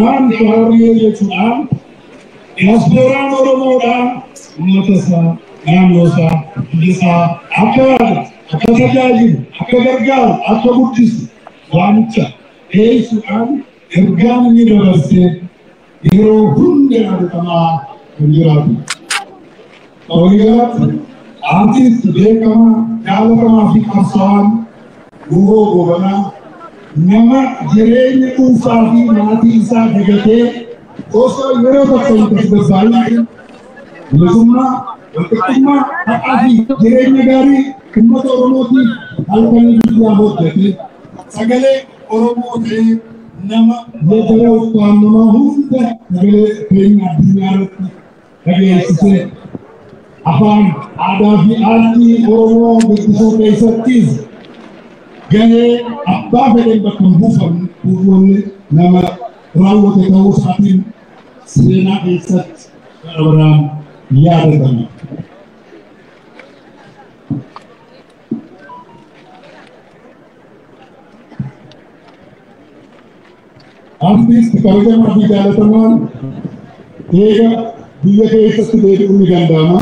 waan gaarree jechuudhaan diyaaspooraan Oromoodhaa uummata isaa naannoo isaa biyya isaa akka yaadu akka tajaajilu akka gargaaru akka guddisu waamicha dhiyeessuudhaan ergaan inni dabarsee yeroo hunda yaadatamaa kan jiraatu. Waliigalatti aartist beekamaa jaalatamaa fi qabsaa'aan Nuhoo Goobanaa nama jireenya dhuunfaa fi maatii isaa dagatee osoo yeroo tokko hin tasgabbaa'in bilisummaa, walqixxummaa, haqaa fi jireenya gaarii uummata Oromootiif halkanii guyyaa hojjete sagalee Oromoo ta'ee nama yeedala ukkaamamaa hunda sagalee keenya addunyaa irratti dhageessise afaan aadaa fi aartii Oromoo guddisuu keessattis gahee abbaa fedheen bakka hin buufamne nama raawwate ta'uu isaatiin seenaa keessatti bara baraan yaadatama. Artist kabajamaa fi jaalatamaan eega biyya keessatti deebi'uun ni danda'ama.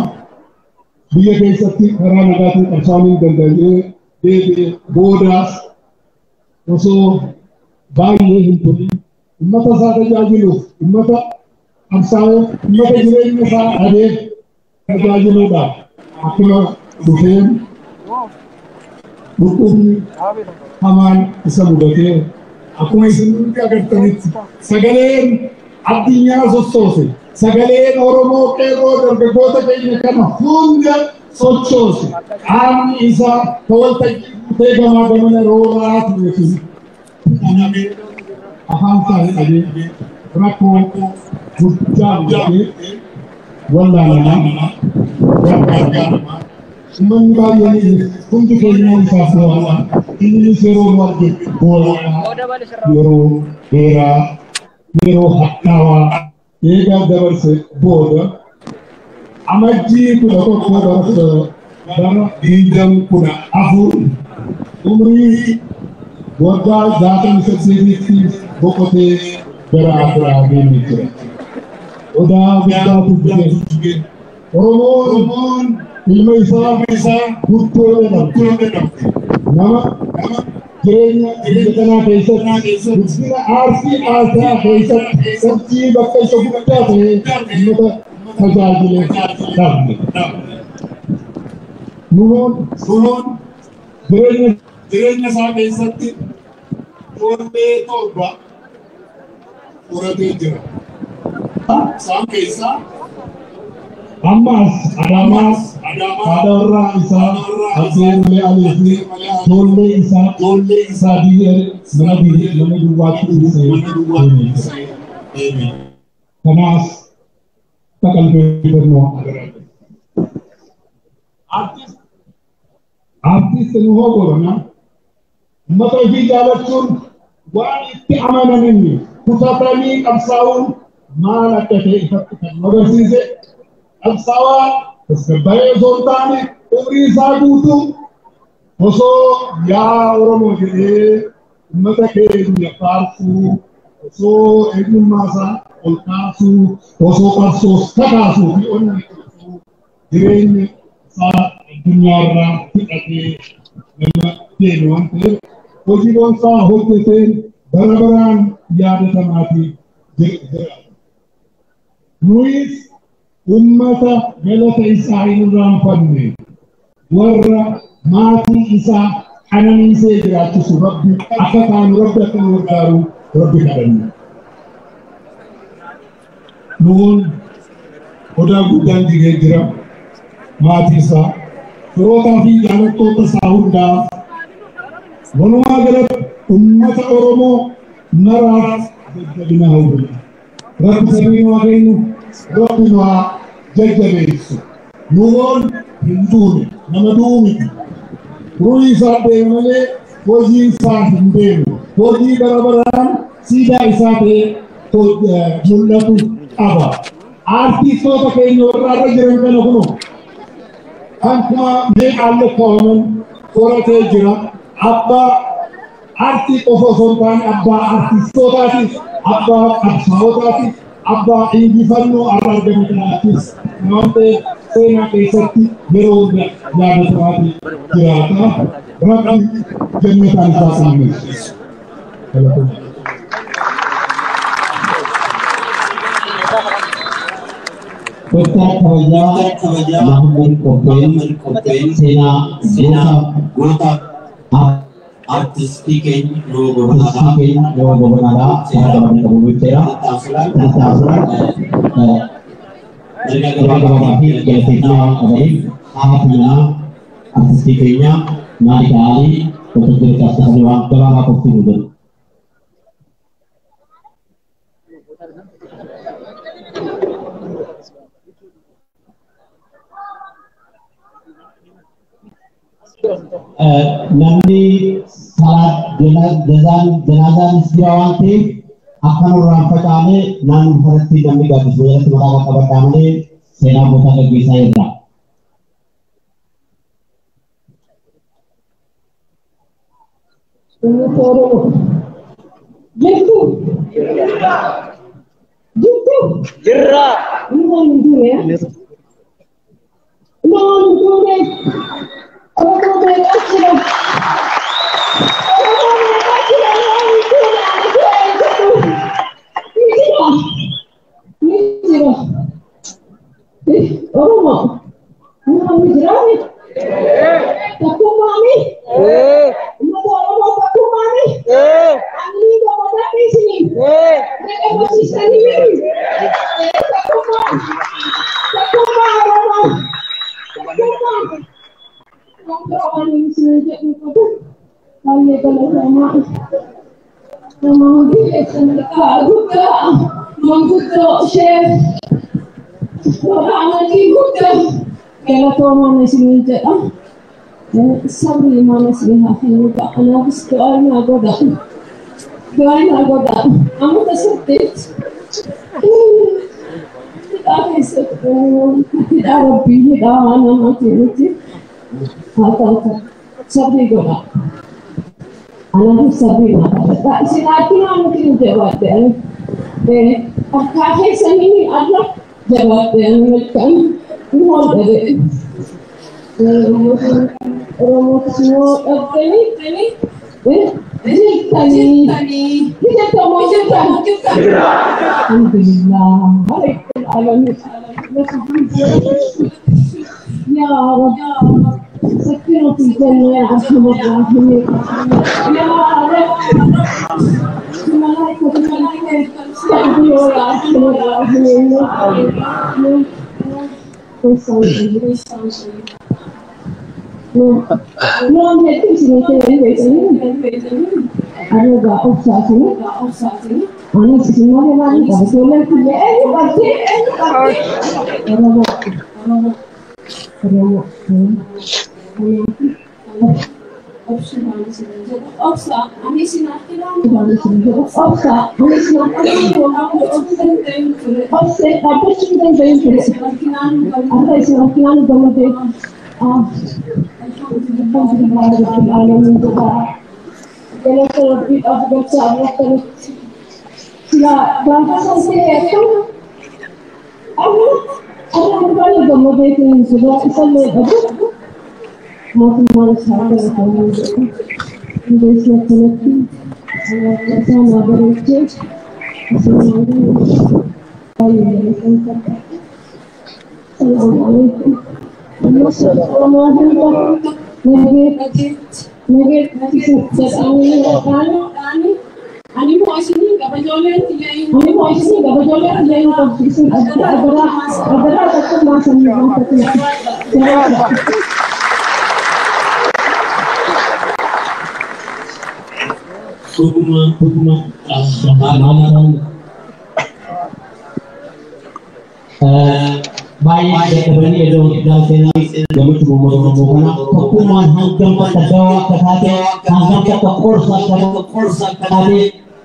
Biyya keessatti karaa nagaatiin qabsaa'uun ni danda'ee deebi'ee boodaas osoo baay'ee hin turin uummata isaa tajaajiluuf uummata qabsaa'uuf uummata jireenya isaa dhabeef tajaajiluudhaaf akkuma dhufeen dhukkubni hamaan isa mudatee akkuma isin hundi agartanitti sagaleen addunyaa sossoose sagaleen Oromoo qeerroo dargaggoota keenya kana hunda sochoose qaamni isaa waltajjii guutee gamaa gamana roora'aa ture sun afaan isaa hidhamee rakkoo guddaa mudatee wallaanamaa gargaaramaa uummanni baay'een hundi keenya isaaf bo'aa innis yeroo nu arge bo'aa yeroo dheeraa yeroo hadhaawaa eegaa dabarse booda amajjii 11 bara 2014 umrii waggaa 68tti boqotee gara Akiraa deemee jira. Odaa guddaatu jige. Oromoon ilma isaa guddoo jedhamte nama jireenya biyya kanaa keessatti guddina aartii aadaa keessatti sabjii bakka isa guddaa ta'e uummata tajaajile dhabne. Nuhoon jireenya isaa keessatti ijoollee 7 horatee jira. Isaan keessaa ammas Adaamaa haadha warraa isaa Addee Malee Alii fi ijoollee isaa biyya mana duwwaatti dhiisee deemee jira. Kanaas qalbeeffannoo agarra. Artist Nuhoo Goobanaa uummata ofii jaalachuun waan itti amananiin kutatanii qabsaa'uun maal akka ta'e ifatti kan nu agarsiise qabsaa'aa tasgabbaa'ee osoo hin taane umrii isaa guutuu osoo yaa Oromoo jedhee uummata keenya faarsuu osoo eenyummaa isaa ol kaasuu osoo qabsoos kakaasuu fi onnee cimsuu jireenya isaa addunyaarraa fudhatee nama deeme waan ta'eef hojii boonsaa hojjeteen bara baraan yaadatamaatii jira. Nuyis uummata galata isaa hin irraanfanne warra maatii isaa qananiisee jiraachisu Rabbi akka taanu Rabbi akka nu gargaaru Rabbi kadhanna. Nuun odaa guddaan jigee jira maatii isaa firootaa fi jaalattoota isaa hundaaf walumaa galatti uummata Oromoo maraaf jajjabina hawwina. Rabbi sabni nu haa kennu, Rabbi nu haa jajjabeessu. Nuun hin duune, nama du'u miti. Ruuhii isaa deema malee hojii isaa hin deemu. Hojii bara baraan siidaa isaa ta'ee mul'atu qaba. Aartistoota keenya warra irra jiran kana kunoo kan kuma meeqaan lakkaa'aman horatee jira. Abbaa aartii qofa osoo hin taane abbaa aartistootaatiif, abbaa qabsaa'otaatiif, abbaa injifannoo har'a argame kanaatiif waan ta'eef seenaa keessatti yeroo hunda yaadatamaatii jiraata. Rabbi jannataan isaa qananiisu. Doktar kabajaa Mahammad Qopheen seenaa goota artistii keenya Nuhoo Goobanaadhaa Nuhoo Goobanaadhaa seera qabanii qabu jechuudha. Kana taasisuudhaan ergaa gabaabaa fi galateeffannaa waan qabaniif haati manaa artistii keenya Maalika Alii waltajjii taasisanii waan gabaabaa qophii nu jedhu. Namni janaazaanis jira waan ta'eef akka nurraan facaane naannoo kanatti namni gaaddisu jalatti maqaa qaqqabadhaa malee seenaa bootaa gaggeessaa jirra. Uummata Oromoo jirtu jirtu Jirra. Ilmaan hin duune ilmaan hin duune Oromoo meeqa jira Oromoo meeqa jira ilmaan hin duune ani du'e hin jedhu ni jira ni jira Oromoo ilmaan ni jiraame tokkummaami uummata Oromoo tokkummaami ani gammadaa dhiisini na gammachiisanii jiru tokkummaa tokkummaa Oromoo tokkummaa waan biraa waan isin jedhu qabu baay'ee galatoomaa nama hojii keessan guddaa manguddoo sheef warra amantii guddaa galatoomaan isinii jedha. Sabri mana isinii haa kennu anaafis du'aa naa godha. Du'aa naa godha. Amata 8 hidhaa keessatti hidhaa rabbii hidhaa waan namaatii miti. Haa taatu sabrii godha. Anaafis sabrii naa kadhadha. Isin akkinaa miti nu jabaadhe ani. Harkaa keessanii alla jabaadhe ani malkaan nu hodhadhe. Oromootis immoo dhabdanii jirtanii jirtamoo jirtan alhamdulillah rabbil alamin يا رب سكنوا في الجنة يا أرحم الراحمين يا رب الملائكة تستقبلوا يا أرحم الراحمين. Noon hedduu isinii ta'e beektanii arragaa obsaatanii anis isin malee maal qaba ijoolleen kiyya eenyu qabdi eenyu qabdi Oromoo Oromoo. Obsa, ani isin obse dhaabbachuu hin danda'in ture. Har'a isin harkinaan gammadee. Alhamdulillah Rabbil Aalamiin jedhaa. Galata Rabbiidhaaf galchaa akkanatti. Silaa gaafa san ta'e akkana amma har'a baay'ee gammadeetiin jira isallee dhabu mootummaan isaa galatamuu jedhu. Hundeessi akkanatti isaan haa bareechee isin baay'ee galateeffadha. Salaamu alaikum. Oromoo hunda nageetti jedhamee maqaan Ani immoo isinii qaba ijoolleen tiyya hin ani immoo isinii qaba ijoolleen tiyya hin qabdu isin adaraa adaraa tokkummaa sanii gaanfatina. Jabaadha. Dhuguma dhuguma maal baay'ee dadhabanii yeroo guddaa seenaa gammachuu uummata Oromoo kana tokkummaan hangam akka dawaa akka taate hangam akka qorsa akka taate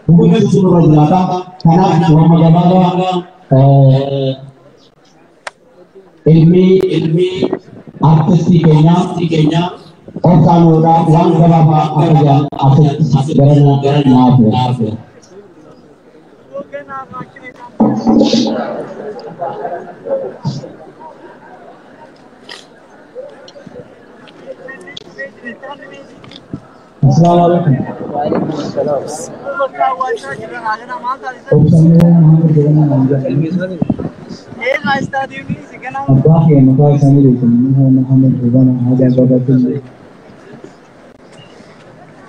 hubachuutu nurra jiraata. Kanaaf waan gabaabaa ilmi artistii keenyaa obsaan oolaa waan gabaabaa akka jiran asitti gara naaf. Assalamu alaikum. Obsamee Muhammad jedhama naan jedhama. Abbaa kee maqaa isaanii beekamu Muhammad Gobanaa Haji Abbaa Baabbilee.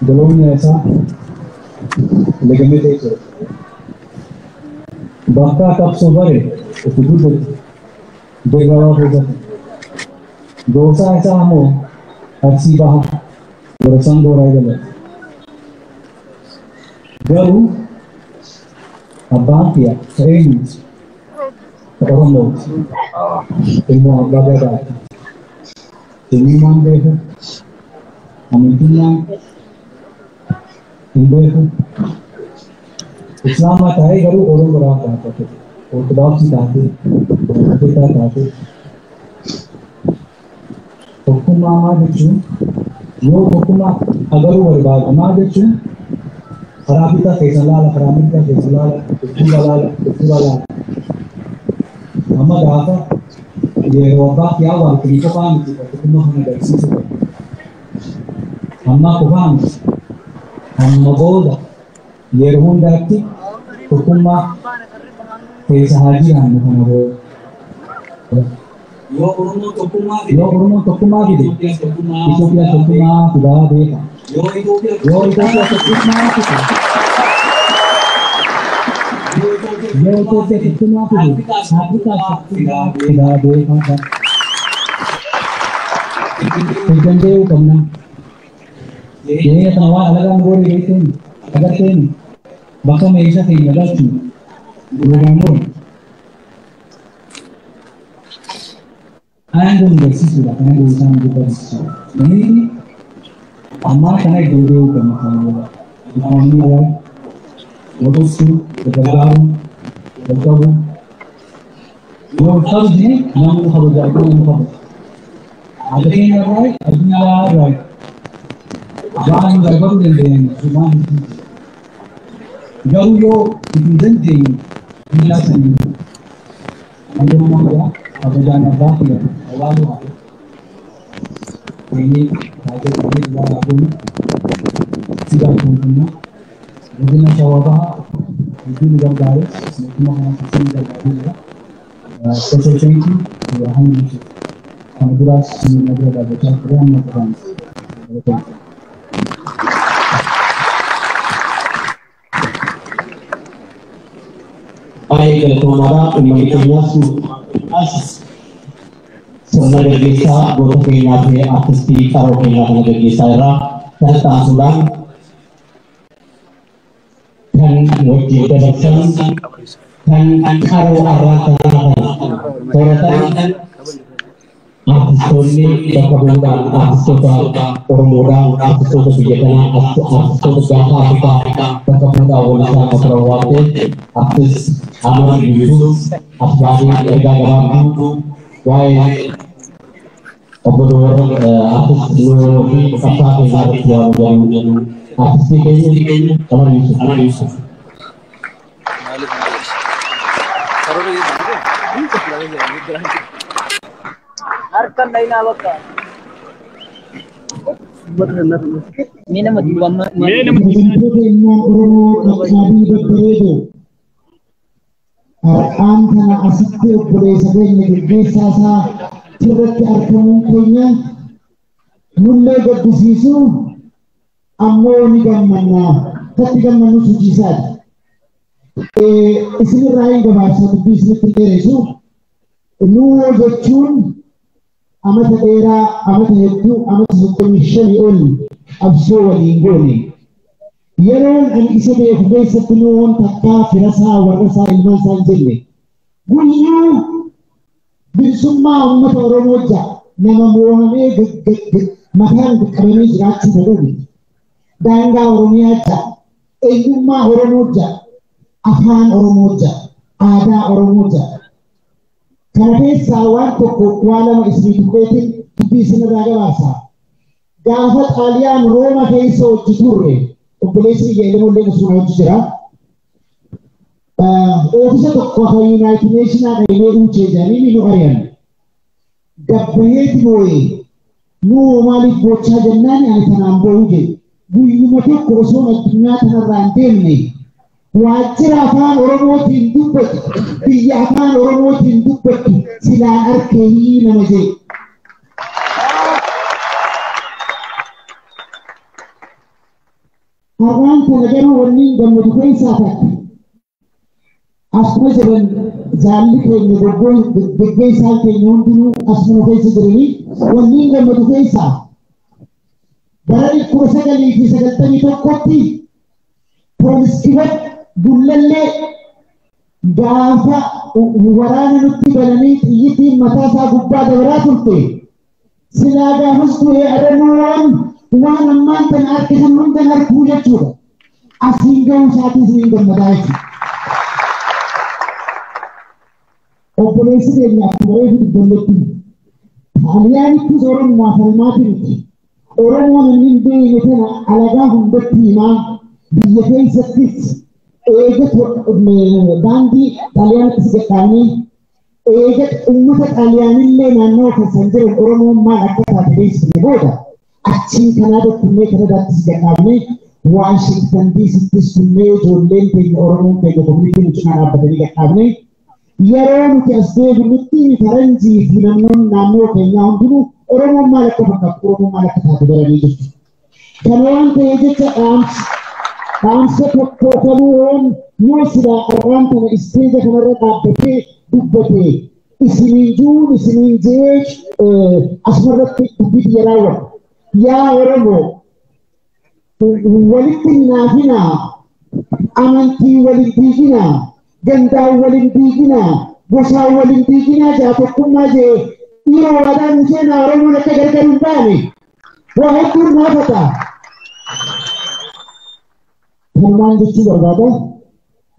Galoomni isaa lagamee ta'e ture. Bakka qabsoo bare itti guddate deeggaraa keessatti. Goosaa isaa ammoo Arsii Baha Gorosaan Gooraa jedhama. Garuu abbaan kiyya ka eenyuti? Ka Oromooti. Ilmoo abbaa gadaati. Eenyummaan beeku, amantummaan hin beeku. Islaamaa ta'ee garuu Oromoo biraa dhaabbate. Ortodoksii taate, Afrikaa taate. Tokkummaa maal jechuun yoo tokkummaa agaruu barbaadu maal jechuun karaa bitaa keessa laala, karaa mirgaa keessa laala, dudduuba laala, dudduuba laala. Amma gaafa yeroo abbaa kiyyaa waan kini qofaa miti tokkummaa kana agarsiisu qabu. Amma qofaa miti. Amma booda yeroo hundaatti tokkummaa keessa haa jiraannu kana booda. Yoo Oromoon tokkummaa fide, Yoo Oromoon tokkummaa fide, Itoophiyaa Itoophiyaa tokkummaa fidaa beeka. Yoo Itoophiyaa Yoo Itoophiyaa tokkummaa fide, yoo Itoophiyaa tokkummaa fide, Afrikaas tokkummaa fidaa beeka. Of danda'uu qabna. Jireenya kana waan alagaan goone beekteen agarteen bakka meeshaa keenya galchu duubaan muru. Aangoon barsiisuudha kan aangoo isaan barsiisuudha. Inni ammaa kana iddoo dee'uu qabna kan booda. Namoonni wal wal gargaaruu wal qabuu yoo kabajne namni kabajaa namni kabaja. Ada keenya irraa addunyaa irraa waan gargaaruu dandeenyu waan garuu yoo hin dandeenye biyya sanii hangummaa jaa kabajaan abbaa kiyya awwaaluu haa ta'e taatee dhugaa dhaabuun si gaafatamu godina Shawaa Bahaa hedduu nu gargaare mootummaa kana keessatti nu gargaaree jira. Special thank you to Rahman Yusuf. Kana duraas nu bira dhaabbachaa ture amma qofaan. Baay'ee galatoomaadha. Uummanni keenyaas sirna gaggeessaa goota keenyaa fi artistii qaroo keenyaa kana gaggeessaa irraa kan taasisuudhaan kan wajjin dabarsan kan qaroo arraa kanaa kana horatan artistoota Artistoonni bakka bu'uudhaan artistoota Oromoodhaan, artistoota biyya kanaa, artistoota gaafa Afrikaa bakka bu'uudhaan wallisaan turan waan ta'eef artist Ahmad Yusuf as baasee ergaa gabaabduu waa'ee obbo Dawar artist Nuuroo fi qabsaa keenyaa irratti waan jedhu artistii keenya Ahmad Yusuf. Kabajamtoota ilmaan Oromoo qaqqaabii babbareedoo har'aan kana asitti obboleessa keenya gaggeessaa isaa sirratti argamuun keenya nullee gaddisiisu ammoo ni gammanna. Katti gammannus hojii isaati. Isinirraa hin gabaabsa dubbii isinitti hin dheeressu. Nuu jechuun amata dheeraa, amata hedduu, amata 35 ol qabsoo waliin goone. Yeroon ani isa beeku keessatti nuun takkaa firasaa, warrasaa, ilmaan isaa hin jenne. Guyyuu bilisummaa uummata Oromoo ja'a nama mo'amee mataan qabamee jiraachuu danda'u miti. Daangaa Oromiyaa ja'a, eenyummaa Oromoo ja'a, afaan Oromoo ja'a, aadaa Oromoo ja'a. Kana keessaa waan tokko waa lama isinii tuqeetiin dubbii isinirraa gabaabsa. Gaafa Xaaliyaan Rooma keessa hojii turre obboleessi biyya Ilmoollee osoo hojii jira. Oofisa tokko kan Yuunaayitid Neeshinaa dhaynee uwwee jedhanii nu ari'an. Gabbaheeti moo'ee nuu maaliif boochaa jennaan ani tanaan boo'u jedhe. Guyyuma tokko osoo addunyaa kanarraa hin deemne waajjira afaan Oromootiin dubbatu biyya afaan Oromootiin dubbattu silaan arkee nama jedhe. Har'aan kana garuu wanni gammadu keessaa takka. Akkuma jiran jaalli keenya gaggeessaan keenya hundinuu asuma keessa jiranii wanni gammadu keessaa bara 1991tti poolis kibat gullallee gaafa waraana nutti bananii xiyyitiin mataa isaa gubbaa dabaraa turte. Silaa gaafas du'ee adannoowwan waan ammaan tana harkisan hundan harkuu jechuudha. Asiin ga'uu isaatiif ni gammadaa jechuudha. Obboleessi keenya akkuma reefu dubbannetti Xaaliyaanittis Oromumaa falmaa turte. Oromoon inni hin beekne tana alagaa hundatti himaa biyya keessattis eega daandii Xaaliyaanittis gadhaabnee eega uummata Xaaliyaanillee naannoo keessan jiran Oromoon maal akka taate beeksifne booda achiin kanaa tokkunnee Kanadaattis gadhaabnee Waashingtan DCttis kunnee ijoolleen keenya Oromoon keenya komunitiin nu cinaa dhaabbatanii gadhaabnee yeroo nuti as deebinutti faranjii fi naannoon naannoo keenyaa hundinuu Oromoon maal akka fakkaatu Oromoon maal akka taate baranii jechuudha. Kana waan ta'eef jecha dhaamsa tokko kanuu waan yoo silaa har'aan kana isteeja kanarra dhaabbatee dubbate isiniin juun isiniin jee asumarratti dubbii biyya raawwatu. Yaa Oromoo walitti hin naafinaa, amantii waliin diiginaa, gandaan waliin diiginaa, gosaan waliin diiginaa jaa tokkummaa jee dhiiroo waadaan nu seenaa Oromoon akka gargar hin baane waa hedduun naafata. Kanumaan jechuu barbaada.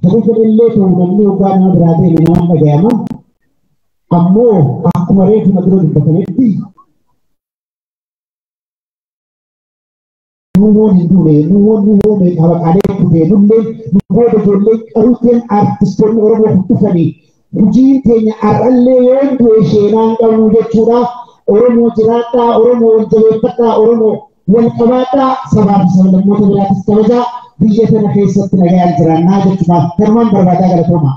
Haga fedhallee ta'u namni hoggaa nama biraa deeme namaan dhagayama. Ammoo akkuma reefu na dura dubbatametti nuumoon hin duune nuumoon nuumoo meeqa baqaalee kutee nullee nu booda ijoollee qaruuteen artistoonni Oromoo kun dhufanii hojiin keenya har'allee yoon du'e sheenaan qabnu jechuudha. Oromoo jiraadhaa, Oromoo wal jabeeffadhaa, Oromoo wal qabaadhaa, sabaa fi sablammoota biraatis kabajaa biyya tana keessatti nagaan jiraannaa jechuudhaaf kanumaan barbaadaa galatooma.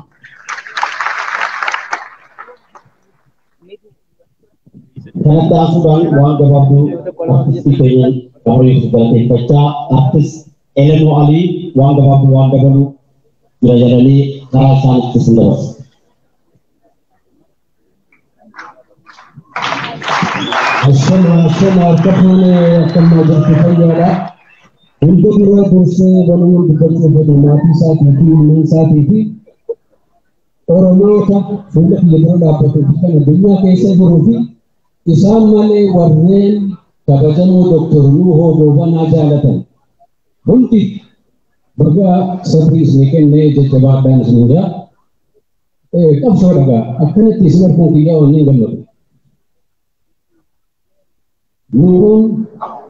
Kanatti aansuudhaan waan gabaabduu artistii keenya Qamar Yusuf galateeffachaa artist Elemoo Alii waan gabaabduu waan dabalu jira jedhanii karaa isaanitti isin dabarsa. Ashama ashama harka fuunee akkamaa jirtu fayyaadha. Hunda dura dursee banuun dubbachuu fedhu maatii isaatii fi ilmaan isaatii fi Oromoota fuula kiyya dura dhaabbatuu fi kan addunyaa keessa jiruu fi Isaan malee warreen kabajamoo Dooktor Nuhoo Goobanaa jaalatan hundi baga sabrii isinii kennee jajjabaadhaan isin jaa. Qabsoo dhagaa akkanatti isin arguun kiyyaa waan hin gammadu. Nuuroon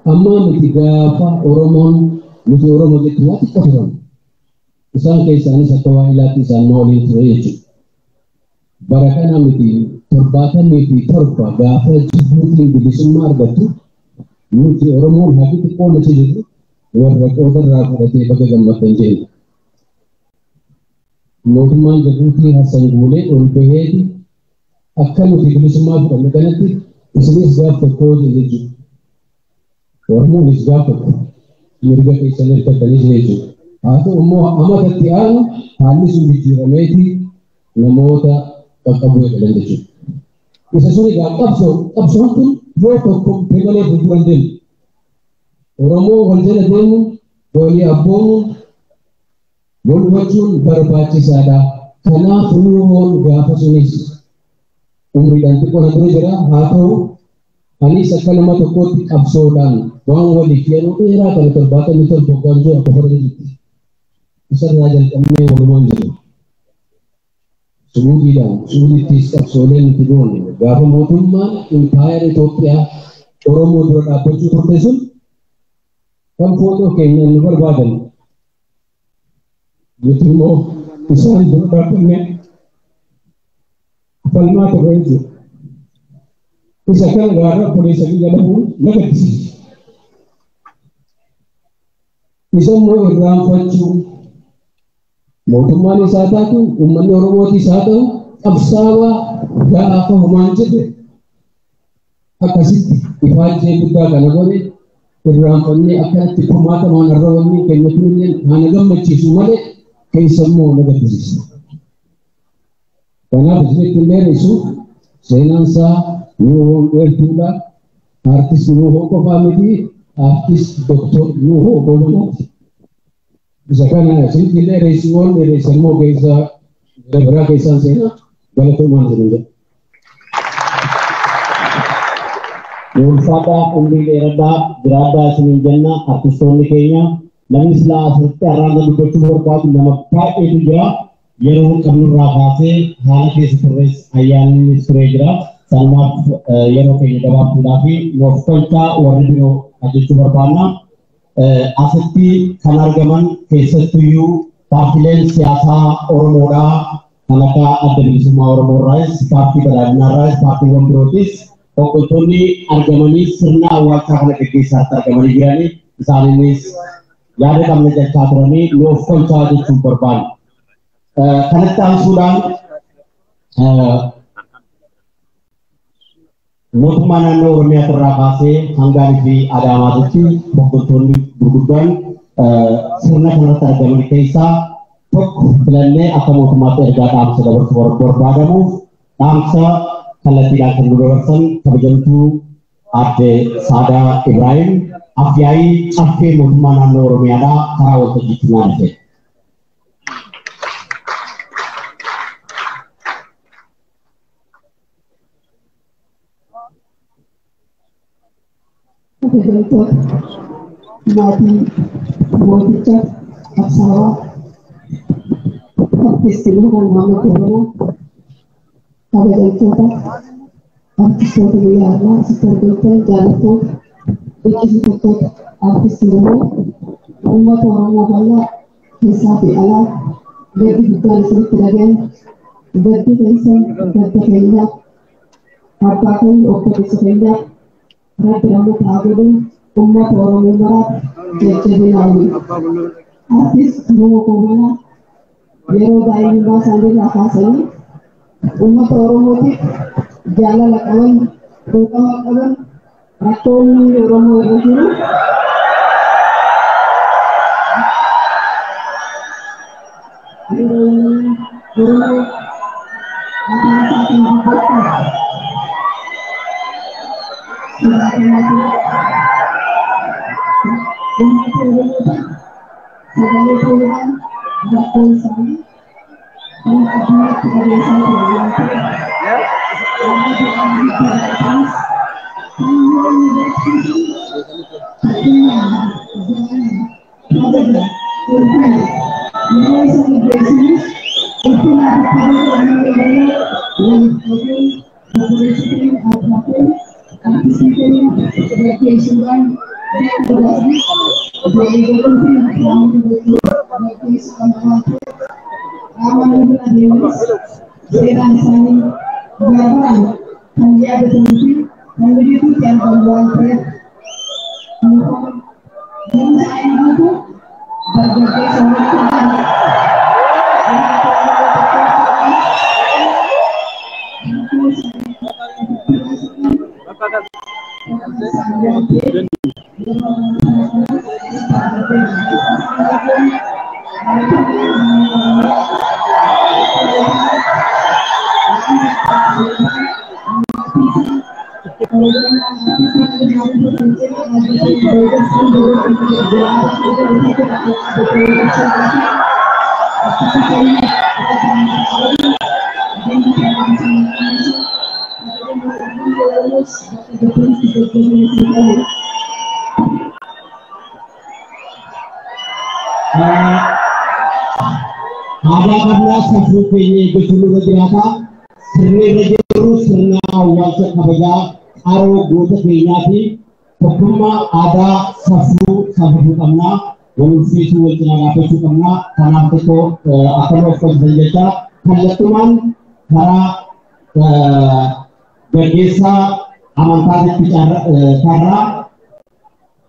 ammaa miti gaafa Oromoon nuti Oromoo jettu waa xiqqoo turan. Isaan keessaanis akka waa ilaatti isaan na waliin ture jechuudha. Bara kana miti 77 gaafa Jibuutiin bilisummaa argattu nuti Oromoon haqi xiqqoo nuti jirru warra qoodarraa fudhatee baga gammaddan jenna. Mootummaan Jibuutii Hassan Guulee ol baheeti akka nuti bilisummaa fudhanne kanatti isinis gaaf tokko hojii jechuudha. Oromoonis gaaf tokko mirga keessan hirkattanii jechuudha. Haa ta'u immoo amatatti aanu haalli sun jijjiirameeti namoota qaqqabuu eegalan jechuudha. Isa sun egaa qabsoon kun yoo tokko malee fuuldura hin deemu. Oromoo wal jala deemu, walii abboomuun, wal hubachuun barbaachisaadha. Kanaaf Nuhoon gaafa sunis umriidhaan xiqqoo na dura jira. Haa ta'u anis akka nama tokkootti qabsoodhaan waan waliif yeroo dheeraa kana 77 waggaan jiru akka faranjiitti isarraa jalqabnee walumaan jiru. Suudiidhaan Suudiittis qabsoolee nuti goone gaafa mootummaan impaayera Itoophiyaa Oromoo dura dhaabbachuu turte sun kan footoo keenyaan nu barbaadan nuti immoo isaan dura dhaabbannee falmaa turre jechuudha. Isa kana gaara obboleessa biyya dhabuun na gaddisiisa. Isa immoo irraanfachuu mootummaan isaa taatu uummanni Oromootis haa ta'u qabsaawaa gaafa homaan jedhe akkasitti ifaajjee guddaa kana godhe irraanfannee akkanatti kumaatamaan irra wanni kennu kunillee haana gammachiisu malee keessa immoo na gaddisiisa. Kanaaf isinitti hin dheeressu seenaan isaa Nuhoon dheertuudha. Artist Nuhoo qofaa miti artist Dooktor Nuhoo Goobanaati. Isa kana isinitti hin dheeressu waan dheeressan immoo keessa biraa keessaan seenaa galatoomaan isin jedha. Ulfaadhaa umrii dheeradhaa jiraadhaa isiniin jenna artistoonni keenya namni silaa asirratti har'aan dubbachuu barbaadu nama baay'eetu jira. Yeroo qabnurraa kaasee haala keessa turres ayyaanni turee jira. Sanumaaf yeroo keenya gabaabsuudhaa fi nuuf tolchaa warri biroo jechuu barbaanna. Asitti kan argaman keessattuyyuu paartiileen siyaasaa Oromoodhaa kan akka Adda Bilisummaa Oromoo irraayis, paartii badhaadhinaa irraayis, paartiiwwan birootis hooggantoonni argamanii sirna awwaalchaa kana gaggeessaatti argamanii jiranii isaaniinis yaada qabna jechaa turanii nuuf tolchaa jechuun barbaanna. Kanatti aansuudhaan mootummaa naannoo Oromiyaa irraa kaasee hangaanii fi Adaamaatitti hooggantoonni gurguddaan sirna kanarratti argaman keessaa tokko filannee akka mootummaatti ergaa dhaamsa dabarsuu barbaadamuuf dhaamsa kallattiidhaan kan nu dabarsan kabajamtuu Aadde Saadaa Ibraahim afyaa'ii caffee mootummaa naannoo Oromiyaadhaa karaa waltajjiitti naanna'e. Kabajamtoota maatii mooticha qabsaawaa artisti Nuhoo Muhammad Goobanaa kabajamtoota artistoota biyya har'aa asitti argamtan jaallattoota dinqisiifattoota artisti Nuhoo uummata Oromoo bal'aa keessaa fi alaa gaddi guddaan isinitti dhaga'ame gaddi keessan gadda keenyaa abbaa keenya obboleessa keenyaa Rabbi rahmata haa godhu uummata Oromoo maraaf jajjabina hawwi. Artist Nuhoo Goobanaa yeroo daa'imummaa isaaniirraa kaasanii uummata Oromootiif jaalala qaban, quuqama qaban, rakkoo uummanni Oromoo irra jiru yeroo uummanni Oromoo afaan isaatiin dubbachuuf sodaatamaa ture. Uummata Oromootiif sagalee ta'uudhaan rakkoo isaanii kan addunyaatti dhageessaa turan waan ta'eef, uummata isaanii Obboleessi keenya dhaabbattee artistii keenya gaggeessuudhaan seenaan isaanii garaan kan yaadatanii fi kan biyya argamu waan ta'eef namni isaanii guutuu dargaggeessa walitti. Aadaa qabnaa safuu keenya eeggachuu nurra jiraata. Sirni irra jirru sirna awwaalcha kabajaa qaroo goota keenyaa fi tokkummaa aadaa safuu safuu qabnaa. Wal ulfeessuu wal cinaa dhaabbachuu qabnaa. Kanaaf tokko akkana of qabsiisan jecha kallattumaan karaa gaggeessaa amantaatitti carraa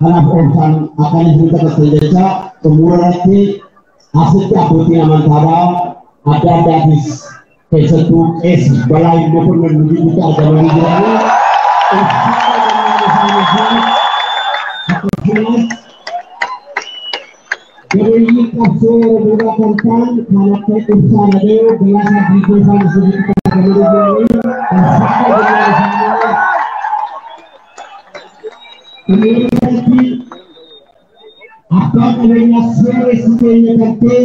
kanaaf oolchaan akkana isin dabarsan jecha xumura irratti asitti abbootiin amantaadhaa adda addaatis keessattuu qees balaa immoo kun nu gidduutti argamanii jiranii. Akkasumas gabayyii qabsoo Oromoodhaa kan ta'an kan akka Ibsaa Nagayoo Galaasaa Diigoo isaan asirratti argamanii jiranii. Ulfaata jennaan isaanii. Xumura irratti abbaan qabeenyaa sirreessi keenya kan ta'e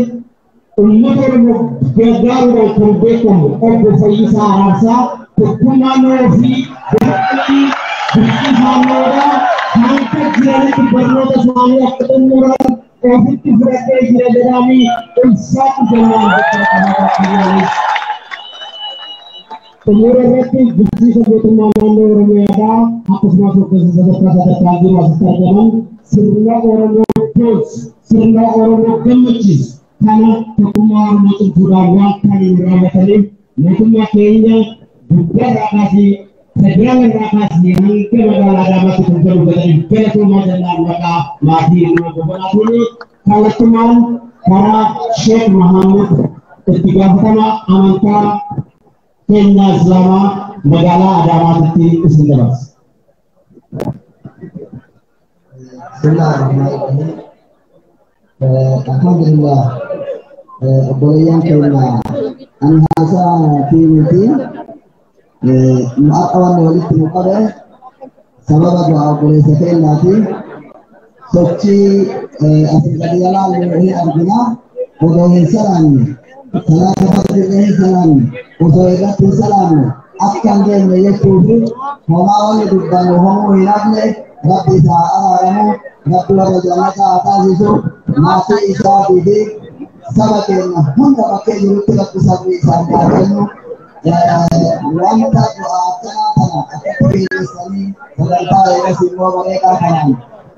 uummata Oromoo gargaaruudhaan kan beekamu obbo Fayyisaa Araarsaa tokkummaa ofii godhanii biqilfaannoodhaa hanga jiranitti barnoota isaanii akka xumuran ofitti fudhatee jira jedhanii ulfaatu jennaan jechuudha. Xumura irratti bulchiinsa mootummaa naannoo Oromiyaadhaa akkasumas hoggansa sadarkaa sadarkaan jiru asitti argaman sirna Oromoo boonsu sirna Oromoo gammachiisu kana tokkummaa Oromoo cimsuudhaan waan kana nu raawwataniif mootummaa keenya guddaa irraa kaasee federaala irraa kaasee hanga magaalaa Adaamaatti kan jiru godhaniif galatoomaa jennaan maqaa maatii ilma gobanaatiin kallattumaan karaa Sheek Mahammud itti gaafatama amantaa keenya Islaamaa magaalaa Adaamaatti isin dabarsa. Bismillahirrahmanirrahim. Alhamdulillah. Obboleeyyan keenya ani haasaa tiimiiti. Nu akka wanni walitti nu qabe sababa du'a obboleessa keenyaati. Sochii asii gadi ilaallu hin argina. Odoo hin salaanne salaata fardillee hin salaanne osoo irratti hin salaanne akka hin geenye jechuufi homaa wanni dubbannu homuu hin hafne. Rabbi isaa araaramu, Rabbi warra jannataa haa taasisu, maatii isaatii fi saba keenya hunda bakkee jirutti Rabbi sabni isaanii haa kennu. Wanta du'aa akkanaa kana akkatti geessanii sagantaa eegas immoo bareedaa kanaan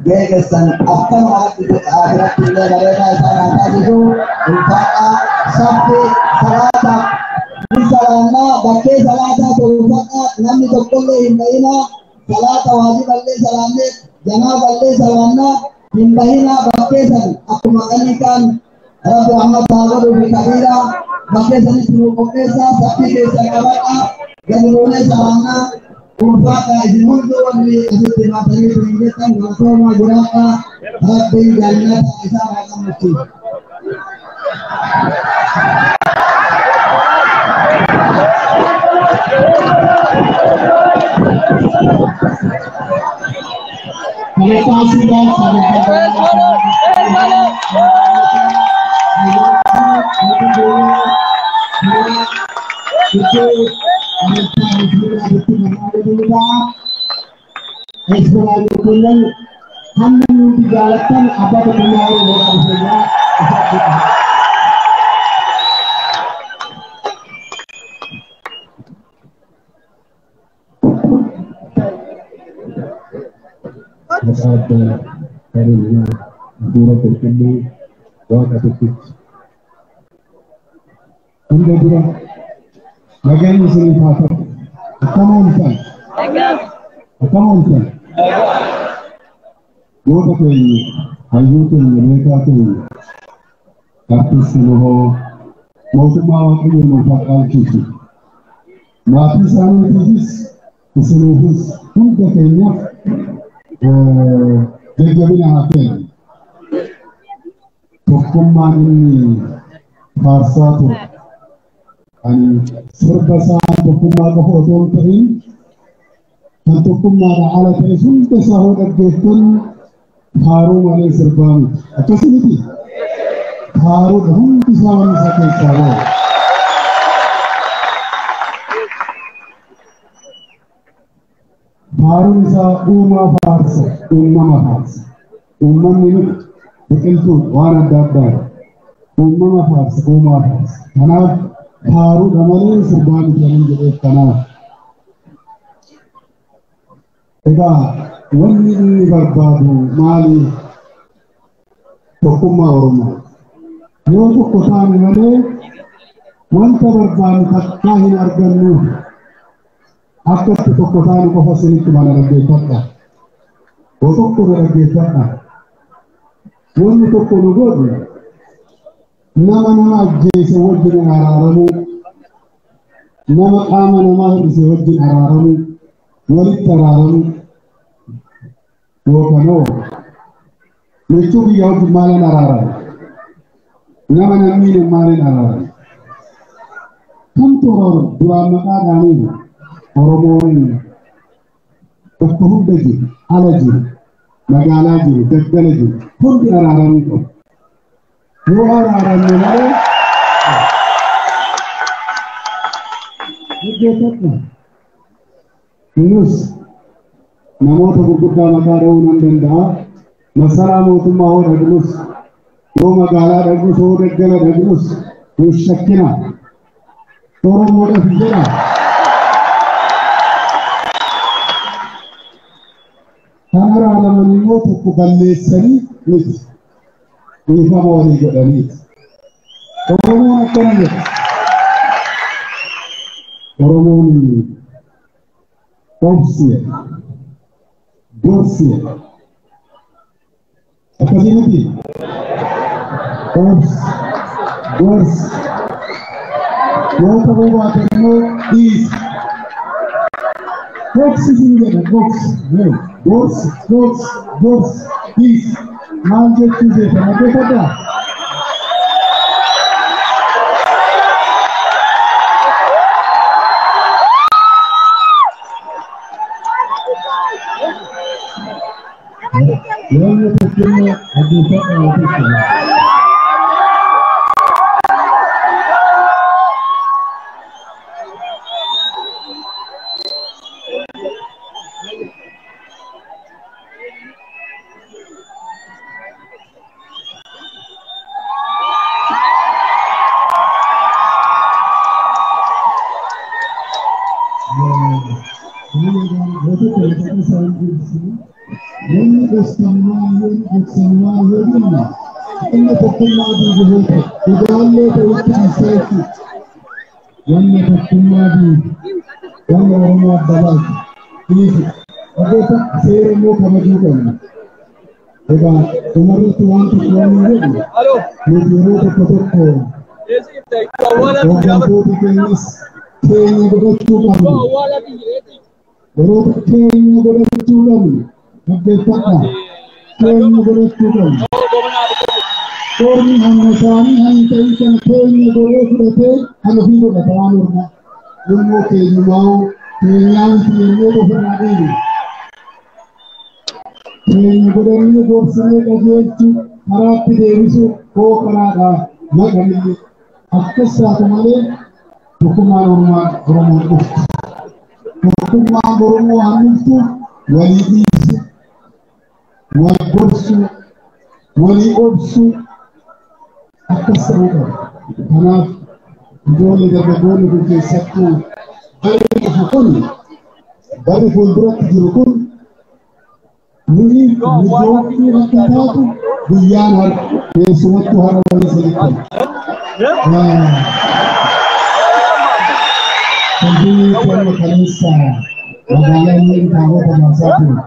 geeggessan akkanuma Rabbi akhiratti illee bareedaa isaan haa taasisu. Ulfaadhaa sabbi salaataaf ni salaannaa bakkee salaataa tolfadhaa namni tokkollee hin ba'inaa. Salaata waajiballee salaannee janaaballee salaannaa hin bahinaa bakkeessan akkuma qalii kaan Rabbi rahmata haa godhuu fi kabiiraa bakkeessanitti nu qopheessaa sabbii keessan qabadhaa gadi buunee salaannaa ulfaadhaa isin hunduu wanni asitti baatanii hin jettan galatoomaa jiraadhaa Rabbiin jannata isaa haa gammachiisu. Kallattumaan sagantaa hamma nuti jaalattan abbaa tokkummaa Oromoo qabseenyaa isa. Maqaa Abbaa, kan Ilmaa, Hafuura Qulqulluu, Waaqa tokkicha. Hunda dura nageenyi isiniif haa ta'u. Akkam ooltan? Akkam ooltan? Goota keenya, hayyuu keenya, beekaa keenya, artisti Nuhoo, mootummaa Waaqayyoo nuuf haa dhaalchisu. Maatii isaaniitiifis, isiniifis, hunda keenyaaf jajjabina haa kennu. Tokkummaan inni faarsaa ture. Kan sirba isaa tokkummaa qofa otoo hin ta'in kan tokkummaadhaan ala ta'e hunda isaa hoo dhaggeeffannu faaruu malee sirbaa miti. Akkasii miti? Faaruudha hundi isaa wanni isaa keessaa bahu. Faaruun isaa uumaa faarsa, uumama faarsa. Uumamni nuti biqiltuu waan adda addaadha. Uumama faarsa, uumaa faarsa. Kanaaf faaruudha malee sirbaa miti kanan jedheef kanaaf. Egaa wanni inni barbaadu maali? Tokkummaa Oromoo. Yoo tokko taane malee wanta barbaannu takkaa hin argannu. Akka itti tokko taane qofa isinitti mana dhaggeeffadha. Yoo tokko na dhaggeeffadha. Wanni tokko nu godhu nama nama ajjeese wajjin araaramuu, nama qaama namaa hir'ise wajjin araaramuu, walitti araaramuu yookaan michuu biyya wajjin maaliin araarama? Nama namni maaliin araarama? Kamtu duraan maqaa dhaaniin Oromoon bakka hunda jiru, ala jiru, magaalaa jiru, daggala jiru, hundi araaramuu qabu. Yoo araaramne malee dhaggeeffadha. Nus namoota gurguddaa maqaa dha'uu nan danda'a. Masaraa mootummaa hoo dhaqnus, yoo magaalaa dhaqnus, hoo daggala dhaqnus, nu shakkina. Oromoodhaaf jedha. Kan araaraman immoo tokko balleessanii miti. Dhiifama walii godhaniiti. Oromoon akkana jedha. Oromoon obsi jedha. Gorsi jedha. Akkasii miti? Obsi, gorsi. Yoo ta'uu baate immoo dhiisi. Obsi sin jedha obsi. Gorsi, gorsi, gorsi, dhiisi. Maal jechuu beekama dhaggeeffadhaa? Wanni tokkummaa dhaggeeffadhaa jechuudha. Wanni gostammaa yoo gostammaa yoo jennu inni tokkummaa diigu yoo ta'e dhugaallee ta'utti dhiisee jechuudha. Wanni tokkummaa diigu wanni Oromoo adda baasu dhiisu. Dhaggeeffa seera immoo kabajuu qabna. Egaa dhumarratti waan tokko waan jedhu nuti yeroo tokko tokko hooggantoota keenyas keenya godhachuu qabna. Yeroo keenya godhachuu qabna. Dhaggeeffadha. Keenya godhachuu qabna. Ormi hamma isaanii hamma ta'in kana keenya godhee fudhatee kan ofii godhata waan ormaa. Immoo keenyumaa keenyaan jennee ofirraa dhiibna. Keenya godhannee gorsinee qajeelchuu karaatti deebisuu koo karaadhaa maqanillee akkas taatu malee tokkummaan Oromoo Oromoon dhufti. Tokkummaan Oromoo waan dhuftuuf walii dhiisu, wal gorsuu, walii obsuu akkas ta'uu qaba. Kanaaf ijoollee dargaggoonni kun keessattuu barri dhufu kun barri fuulduratti jiru kun Nuyi mijooftuu akka taatu guyyaan har'a keessumattuu har'a waliin sanitti. Qalbii keenya kaleessa magaalaa inni taabota baasaa ture.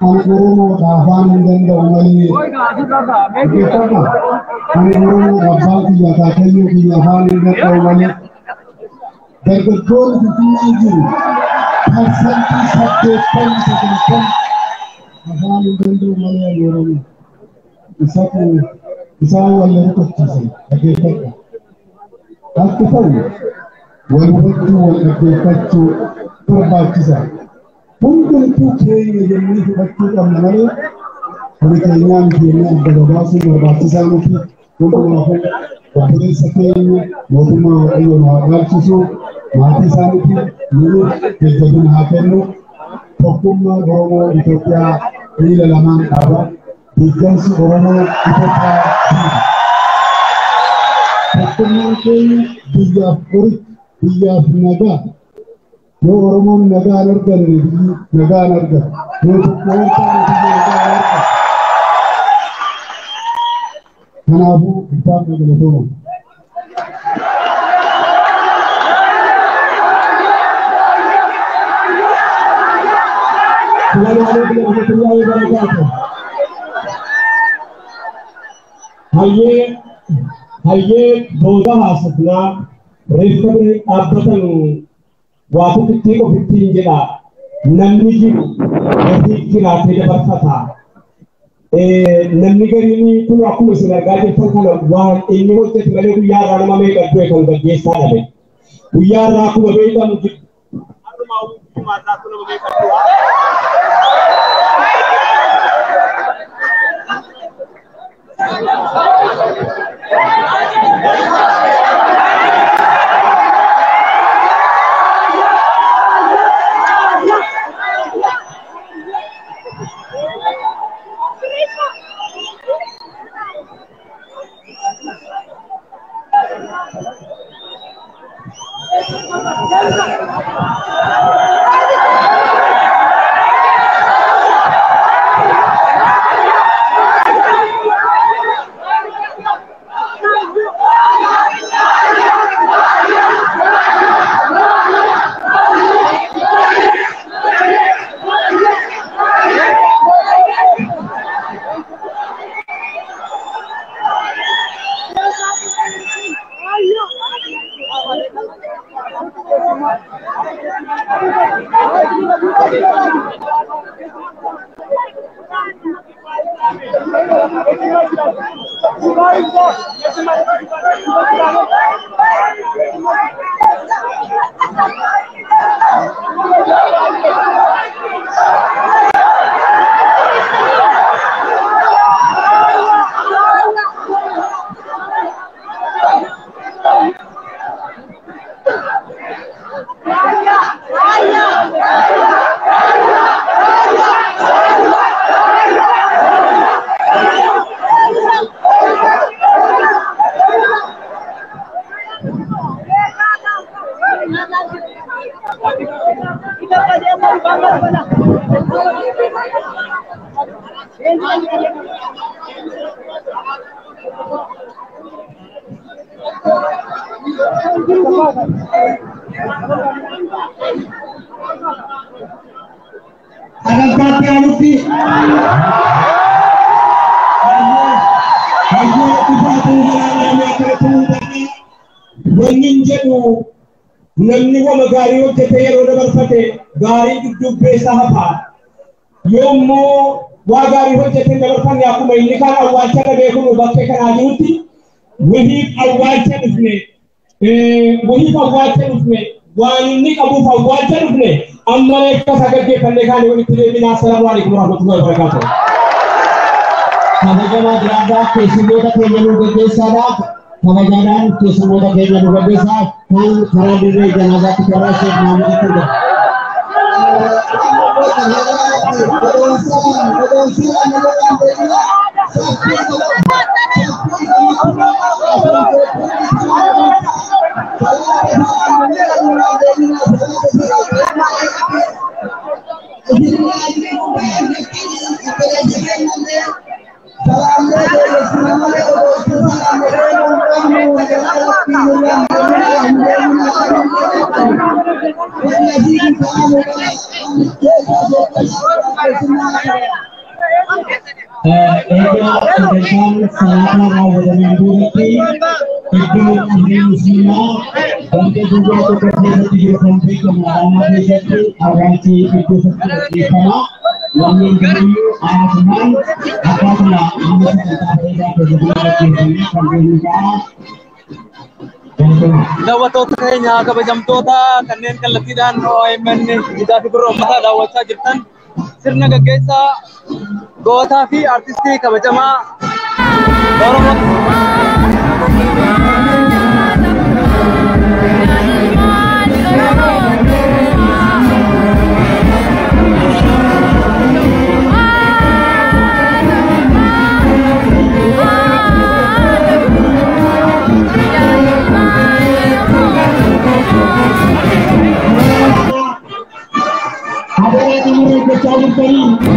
Ani Oromoodha afaan hin danda'u malee. Dhaggeeffadha. Ani Oromoodha abbaan kiyya akaakayyuu kiyya afaan hin danda'u malee. Dargaggoonni Finfinnee jiru 80% afaan hin danda'u malee ani Oromoo. Isatu isaan wal rukuchiisan dhaggeeffadha. Akka ta'u wal hubachuu wal dhaggeeffachuu barbaachisa. Hundumtuu keenya jennee fudhachuu qabna malee kuni keenyaa miti jennee adda babaasuun barbaachisaa miti. Hundumaafuu obboleessa keenya mootummaa Waaqayyoon haa dhaalchisu, maatii isaaniitiif nuuf jajjabina haa kennu. Tokkummaan Oromoo Itoophiyaa miila lamaan dhaaba. Deeggarsi Oromoo Itoophiyaa diiga. Tokkummaan keenya biyyaaf qoricha, biyyaaf nagaa. Yoo Oromoon nagaa hin arganne biyyi nagaa hin argatu. Yoo tokko hin taane biyyi nagaa hin argatu. Kanaafuu ulfaadhaa galatooma. Assalamu alaikum warahmatullahi wabarakatuh. Hayyee hayyee booda haasofnaa reeffa bira dhaabbatan waa tokkittii qofittiin jedha namni jiru gatii jiraatee dabarfata. Namni gariin kun akkuma isin argaa jirtan kana waan inni hojjete malee guyyaa irraa nama meeqa du'e kan gaggeessaa dhabe. Guyyaa irraa akkuma beekamu har'umaa guyyumaa irraa nama meeqa du'a. Sagantaatti aanutti hayyuu dhufaatuu galaanaa akkanatti hundaa'e wanni hin jedhu namni wama gaarii hojjete yeroo dabarfate gaarii duddubbee isaa hafa. Yoommoo waa gaarii hojjete dabarfanne akkuma inni kaan awwaalcha dhabee kun bakkee kanaa jirutti wahiif awwaalcha dhufne wahiif awwaalcha dhufne waan inni qabuuf awwaalcha dhufne amma reeffa isaa gaggeeffannee kaanii walitti deebina. Assalaamu alaikum warahmatullahi wabarakaatuh. Kabajamaa jiraadhaa keessummoota keenya nu gaggeessaadhaaf kabajaadhaan keessummoota keenya nu gaggeessaa kan karaa dirree janaazaatti karaa Sheek Mahamud Tuuba. Egaa sagantaan salaataa raawwatameen duubatti iddoo amantii musliimaa ganda duwwaa tokko keessatti jiru kan beekamu Adaamaa keessatti awwaalchi iddoo sanatti gaggeeffama. Lammiin kamiyyuu hawaasummaan akkaatuma amma sagantaa bareedaa keessatti gaggeeffamee kan deemu ta'a. Daawwattoota keenya kabajamtoota kanneen kallattiidhaan OMN Idaa fi Gurra Uummataa daawwachaa jirtan sirna gaggeessaa gootaa fi artistii kabajamaa Oromoo. Hadaraa namarra eeggachaa jirtanii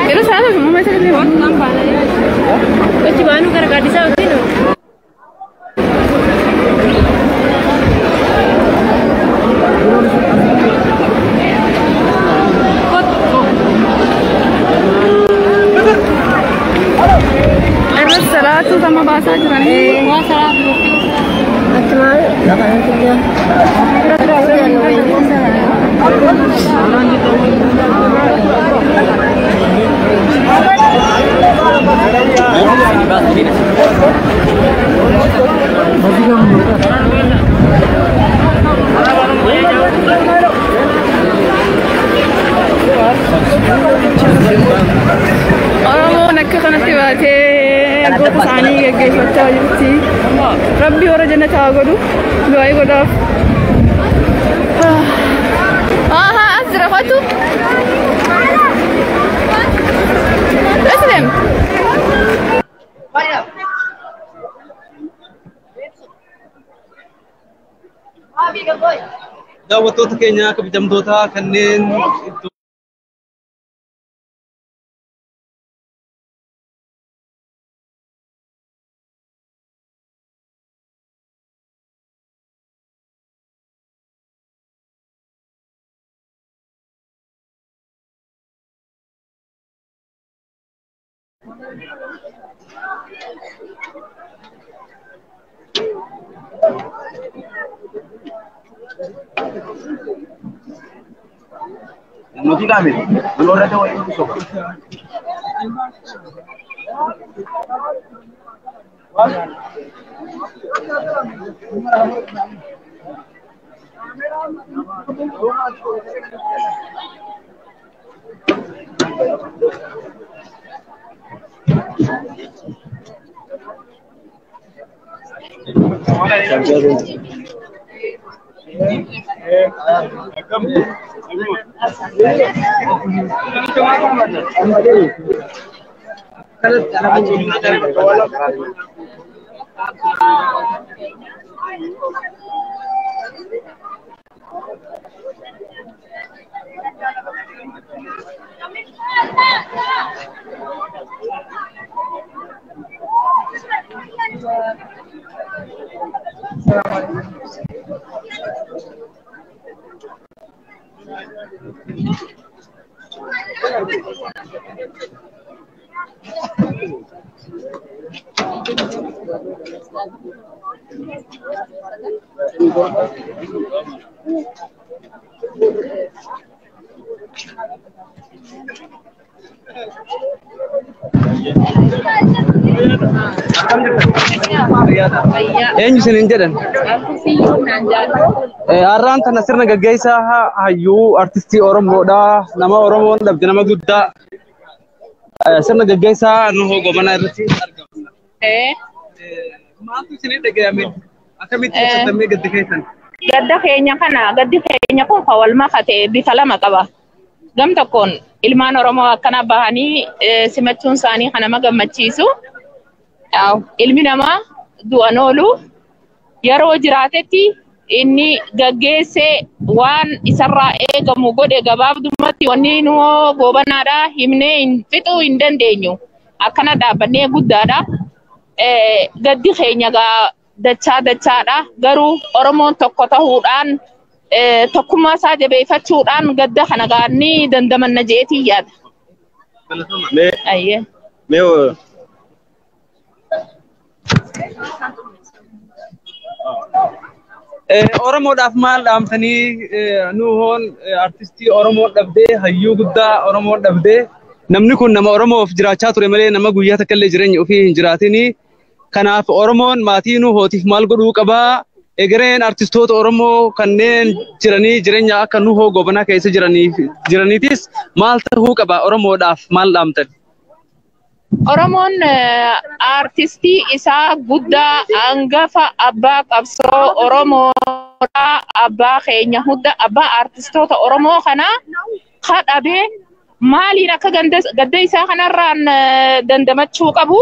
Yeroo sana uumama isa illee waan Achi baanu gara gaaddisaa wajjin. Irra salaatu sama baasaa jiranii. Waa salaatu. Oromoon akka kanatti baatee goota isaanii gaggeeffachaa jirti. Rabbi warra jannataa haa godhu. Du'aa godhaaf. Aha, as jira kottu. Eessa deemta? Daawwattoota keenya kabajamtoota kanneen iddoo Nuti dame, no te voy a decir. Eenyu isiniin jedhan? Har'aan tana sirna gaggeessaa hayyuu artistii Oromoodha. Nama Oromoon dhabde nama guddaa. Sirna gaggeessaa Nuhoo Gobanaa irratti argamna. Maaltu isinii dhaga'ame? Akkamitti ibsatamee gadda keessan? Gadda keenya kana gaddi keenya kun kan wal makate bifa lama qaba. Gam tokkoon ilmaan Oromoo akkana bahanii simachuun isaanii kan nama gammachiisu. Ilmi namaa du'an oolu yeroo jiraatetti inni gaggeessee waan isarraa eegamu godhe gabaabdumatti wanni Nuhoo Gobanaadha himnee hin fixuu hin dandeenyu. Akkana dhaabbannee guddaadha. Gaddi keenya dachaa dachaadha. Garuu Oromoon tokko ta'uudhaan tokkummaa isaa jabeeffachuudhaan gadda kana gaanii dandamanna jeetii yaada. Mee Oromoodhaaf maal dhaamtanii Nuhoon artistii Oromoo dhabdee hayyuu guddaa Oromoo dhabdee namni kun nama Oromoof jiraachaa ture malee nama guyyaa takka illee jireenya ofii hin jiraatini. Kanaaf Oromoon maatii Nuhootiif maal godhuu qabaa? Egereen artistoota Oromoo kanneen jiranii jireenya akka Nuhoo Gobanaa keessa jiraniitis maal ta'uu qaba Oromoodhaaf maal dhaamtan? Oromoon artistii isaa guddaa hangafa abbaa qabsoo Oromoodha. Abbaa keenya hunda abbaa artistoota Oromoo kanaa kadhabee maaliin akka gadda isaa kanarraan dandamachuu qabu?